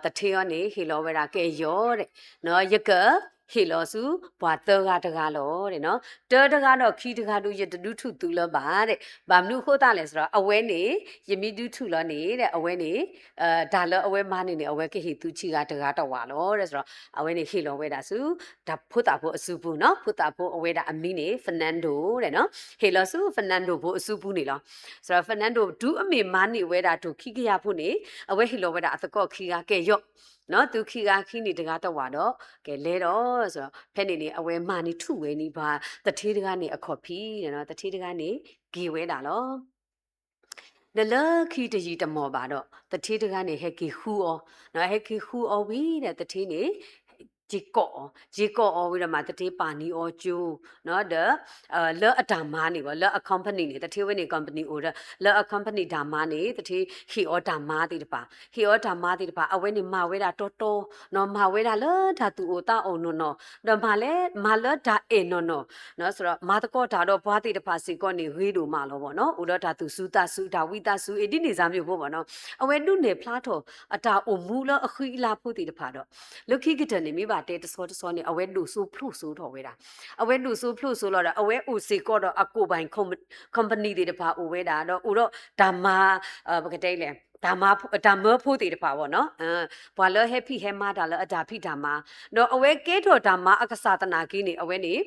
သထ့အီၤန့ၣ် ဟ့ၣ်လီၤဝဲဒၣ် ကဲယီၤဒီး, ယကဟ့ၣ်လီၤဆူပှၤသၢဂၤတဂၤလီၤဒီး, တၢတဂၤဒီးခံတဂၤဒုး ယတဒုးထုးသုလၢၤဘၣ်ဒီး, ဘၣ်မနုၤအဃိသတးလဲၣ်ဒီး အဝဲန့ၣ် ယမ့ၢ်ဒုးထုးလီၤန့ၣ်ဒီး အဝဲန့ၣ် တၢ်လၢအဝဲမၤန့ၢ်န့ၣ် အဝဲကဟ့ၣ်သုခံဂၤတဂၤတဝာ်လီၤဒီး, အဝဲန့ၣ်ဟ့ၣ်လီၤဝဲဒၣ်ဆူ တၢ်ဖိသၣ်ဖိအစုပူၤနီၤ, ဖိသၣ်ဖိအဝဲဒၣ်အမံၤန့ၣ် Fernando ဒီး, ဟ့ၣ်လီၤဆူ Fernando ဖိအစုပူၤန့ၣ်လီၤ. စီၤ Fernando တုၤအမ့ၢ်မၤန့ၢ်ဝဲဒၣ်တိၢ်ခံကယၤဖိန့ၣ် အဝဲဟ့ၣ်လီၤဝဲဒၣ်အသကိးခံဂၤ ကဲယီၤ, သုခံဂၤခံန့ၣ်တဂၤတဝာ်ဒီး ကဲလဲၤဒီး, ဖဲန့ၣ်န့ၣ် အဝဲမၤန့ၢ်ထူၣ်ဝဲန့ၣ် ပှၤသထ့တဂၤန့ၣ်အခီၣ်ဖံး, သထ့တဂၤန့ၣ် က့ၤဝဲဒၣ်လီၤ. ဒီးလၢခံတယံာ်တမီၢ်ဘၣ်ဒီး သထ့တဂၤန့ၣ် ဟဲက့ၤဃုအီၤ, ဟဲက့ၤဃုအီၤဝံၤဒီး သထ့န့ၣ် က့ၤကိးအီၤ, က့ၤကိးအီၤဝံၤဒီးမး သထ့ပာ်န့ၢ်အီၤကၠိ, ဒီး လၢအတၢ်မၤန့ၣ်ဘၣ်, လၢအ company န့ၣ် သထ့ဝဲန့ၣ် company အိၣ်ဒီး လၢအ company တၢ်မၤန့ၣ် သထ့ဟ့ၣ်အီၤတၢ်မၤသ့ၣ်တဖၣ်, ဟ့ၣ်အီၤတၢ်မၤသ့ၣ်တဖၣ် အဝဲန့ၣ်မၤဝဲဒၣ်တီတီ, မၤဝဲဒၣ်လၢတၢ်သူၣ်အိၣ်သးအိၣ်နီၢ်နီၢ်, ဒီးမၤလၢ မၤလၢတၢ်အဲၣ်နီၢ်နီၢ်, မၤသကိးတၢ်ဒီးပှၤသ့ၣ်တဖၣ်စ့ၢ်ကီးန့ၣ် ဂ့ၤဒိၣ်မးလီၤဘၣ်နီၤ, အိၣ်ဒီးတၢ်သူၣ်စူၤသးစူၤ တၢ်ဝံသးစူၤ အ့ၣ်ဒ်န့ၣ်စၢ်မ့ၢ်ဖိဘၣ်နီၤ, အဝဲဒုးနဲၣ်ဖျါထီၣ်အတၢ်အိၣ်မူလၢအဃံအလၤဖိသ့ၣ်တဖၣ်ဒီး လၢခံကတၢၢ်န့ၣ် မ့ၢ်ဘၣ်တဲတဆီတဆီန့ၣ် အဝဲဒိၣ်စိဖျိစိထီၣ်ဝဲဒၣ်, အဝဲဒိၣ်စိဖျိစိလီၤဒီး အဝဲအိၣ်စ့ၢ်ကီးဒီးအကိၣ်ဘၣ် company သ့ၣ်တဖၣ်အိၣ်ဝဲဒၣ်ဒီး အိၣ်ဒီးတၢ်မၤ ပကတဲလဲၣ် တၢ်မၢဖိသ့ၣ်တဖၣ်ဘၣ်နီၤ, ပှၤလၢဟဲဖံးဟဲမၤတၢ်လၢအတၢ်ဖံးတၢ်မၤ, ဒီးအဝဲကဲထီၣ်တၢ်မၤအကစၢ်သနာ်က့န့ၣ် အဝဲန့ၣ်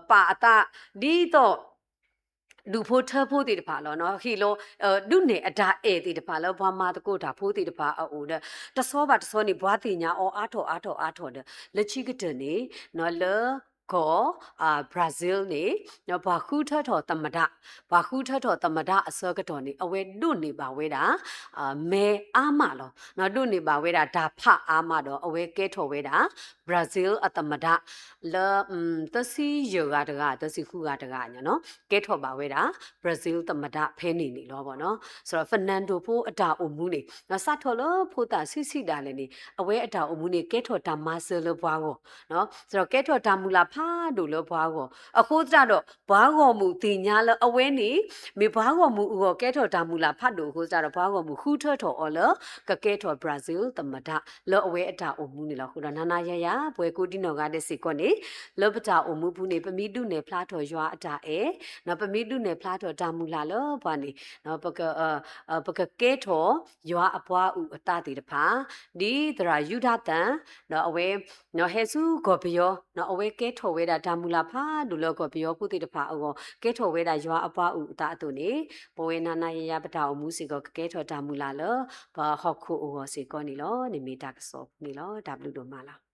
ပာ်အသးဒ်သိး ဒူၣ်ဖိထၢဖိသ့ၣ်တဖၣ်လီၤ, ဟ့ၣ်လီၤ ဒုးနဲၣ်အတၢ်အဲၣ်သ့ၣ်တဖၣ်လၢပှၤမၤသကိးတၢ်ဖိသ့ၣ်တဖၣ်အအိၣ်ဒီး တဆီဘၣ်တဆီန့ၣ် ပှၤသ့ၣ်ညါအီၤအါထီၣ်အါထီၣ်အါထီၣ်ဒီး လၢခံကတၢၢ်န့ၣ် လၢကီၢ် Brazil န့ၣ် ပှၤဃုထၢထီၣ်သမ္မတ, ပှၤဃုထၢထီၣ်သမ္မတအဆၢကတီၢ်န့ၣ် အဝဲဒိးန့ၢ်ဘၣ်ဝဲဒၣ် မဲအါမးလီၤ, ဒိးန့ၢ်ဘၣ်ဝဲဒၣ်တၢ်ဖးအါမးဒီး အဝဲကဲထီၣ်ဝဲဒၣ် Brazil အသမ္မတ လၢ သၢဆံယဲၢ်ဂၤတဂၤ သၢဆံဃုဂၤတဂၤညါနီၤ ကဲထီၣ်ဘၣ်ဝဲဒၣ် Brazil သမ္မတဖဲန့ၣ်န့ၣ်လီၤဘၣ်နီၤ, စီၤ Fernando ဖိအတၢ်အိၣ်မူန့ၣ် စးထီၣ်လၢဖိသၣ်ဆံးဆံးဒၣ်လဲာ်န့ၣ် အဝဲအတၢ်အိၣ်မူန့ၣ် ကဲထီၣ်တၢ်မၤစၢၤလၢပှၤဂီၢ် ကဲထီၣ်တၢ်မုၢ်လၢ်ဖးဒိၣ်လၢပှၤဂီၢ်, အဃိသတးဒီး ပှၤဂီၢ်မုၢ်သ့ၣ်ညါလၢအဝဲန့ၣ် မ့ၢ်ပှၤဂီၢ်မုၢ်အဂီၢ် ကဲထီၣ်တၢ်မုၢ်လၢ်ဖးဒိၣ်အဃိသတးဒီး ပှၤဂီၢ်မုၢ်ဃုထၢထီၣ်အီၤလၢ ကကဲထီၣ် Brazil သမ္မတ လၢအဝဲအတၢ်အိၣ်မူန့ၣ်လီၤ. အဃိဒီး နၤနၤယၤယၤ ပှၤကိးဒံနီၢ်ဂၤဒဲးစ့ၢ်ကီးန့ၣ် လၢပတၢ်အိၣ်မူပူၤန့ၣ် ပမ့ၢ်ဒုးနဲၣ်ဖျါထီၣ်ယွၤအတၢ်အဲၣ်, ပမ့ၢ်ဒုးနဲၣ်ဖျါထီၣ်တၢ်မုၢ်လၢ်လၢပှၤန့ၣ် ပကကဲထီၣ်ယွၤအပှၤအုၣ်အသးသ့ၣ်တဖၣ်, ဒ်သရၣ်ယူဒၤသၣ် ဒီးအဝဲ ဟဲဆူကီၢ်ပယီၤ အဝဲကဲထီၣ်ဝဲဒၣ်တၢ်မုၢ်လၢ်ဖးဒိၣ်လၢကီၢ်ပယီၤဖိသ့ၣ်တဖၣ်အဂီၢ် ကဲထီၣ်ဝဲဒၣ်ယွၤအပှၤအုၣ်အသးအသိးန့ၣ် ပဝဲနၤနၤယၤယၤပတၢ်အိၣ်မူစ့ၢ်ကီး ကကဲထီၣ်တၢ်မုၢ်လၢ်လၢ ပဟီၣ်ခိၣ်အဂီၢ်စ့ၢ်ကီးန့ၣ်လီၤ. န့ၣ်မ့ၢ်တၢ်ကစီၣ်န့ၣ်လီၤ. တၢ်ဘျုးဒိၣ်မးလီၤ.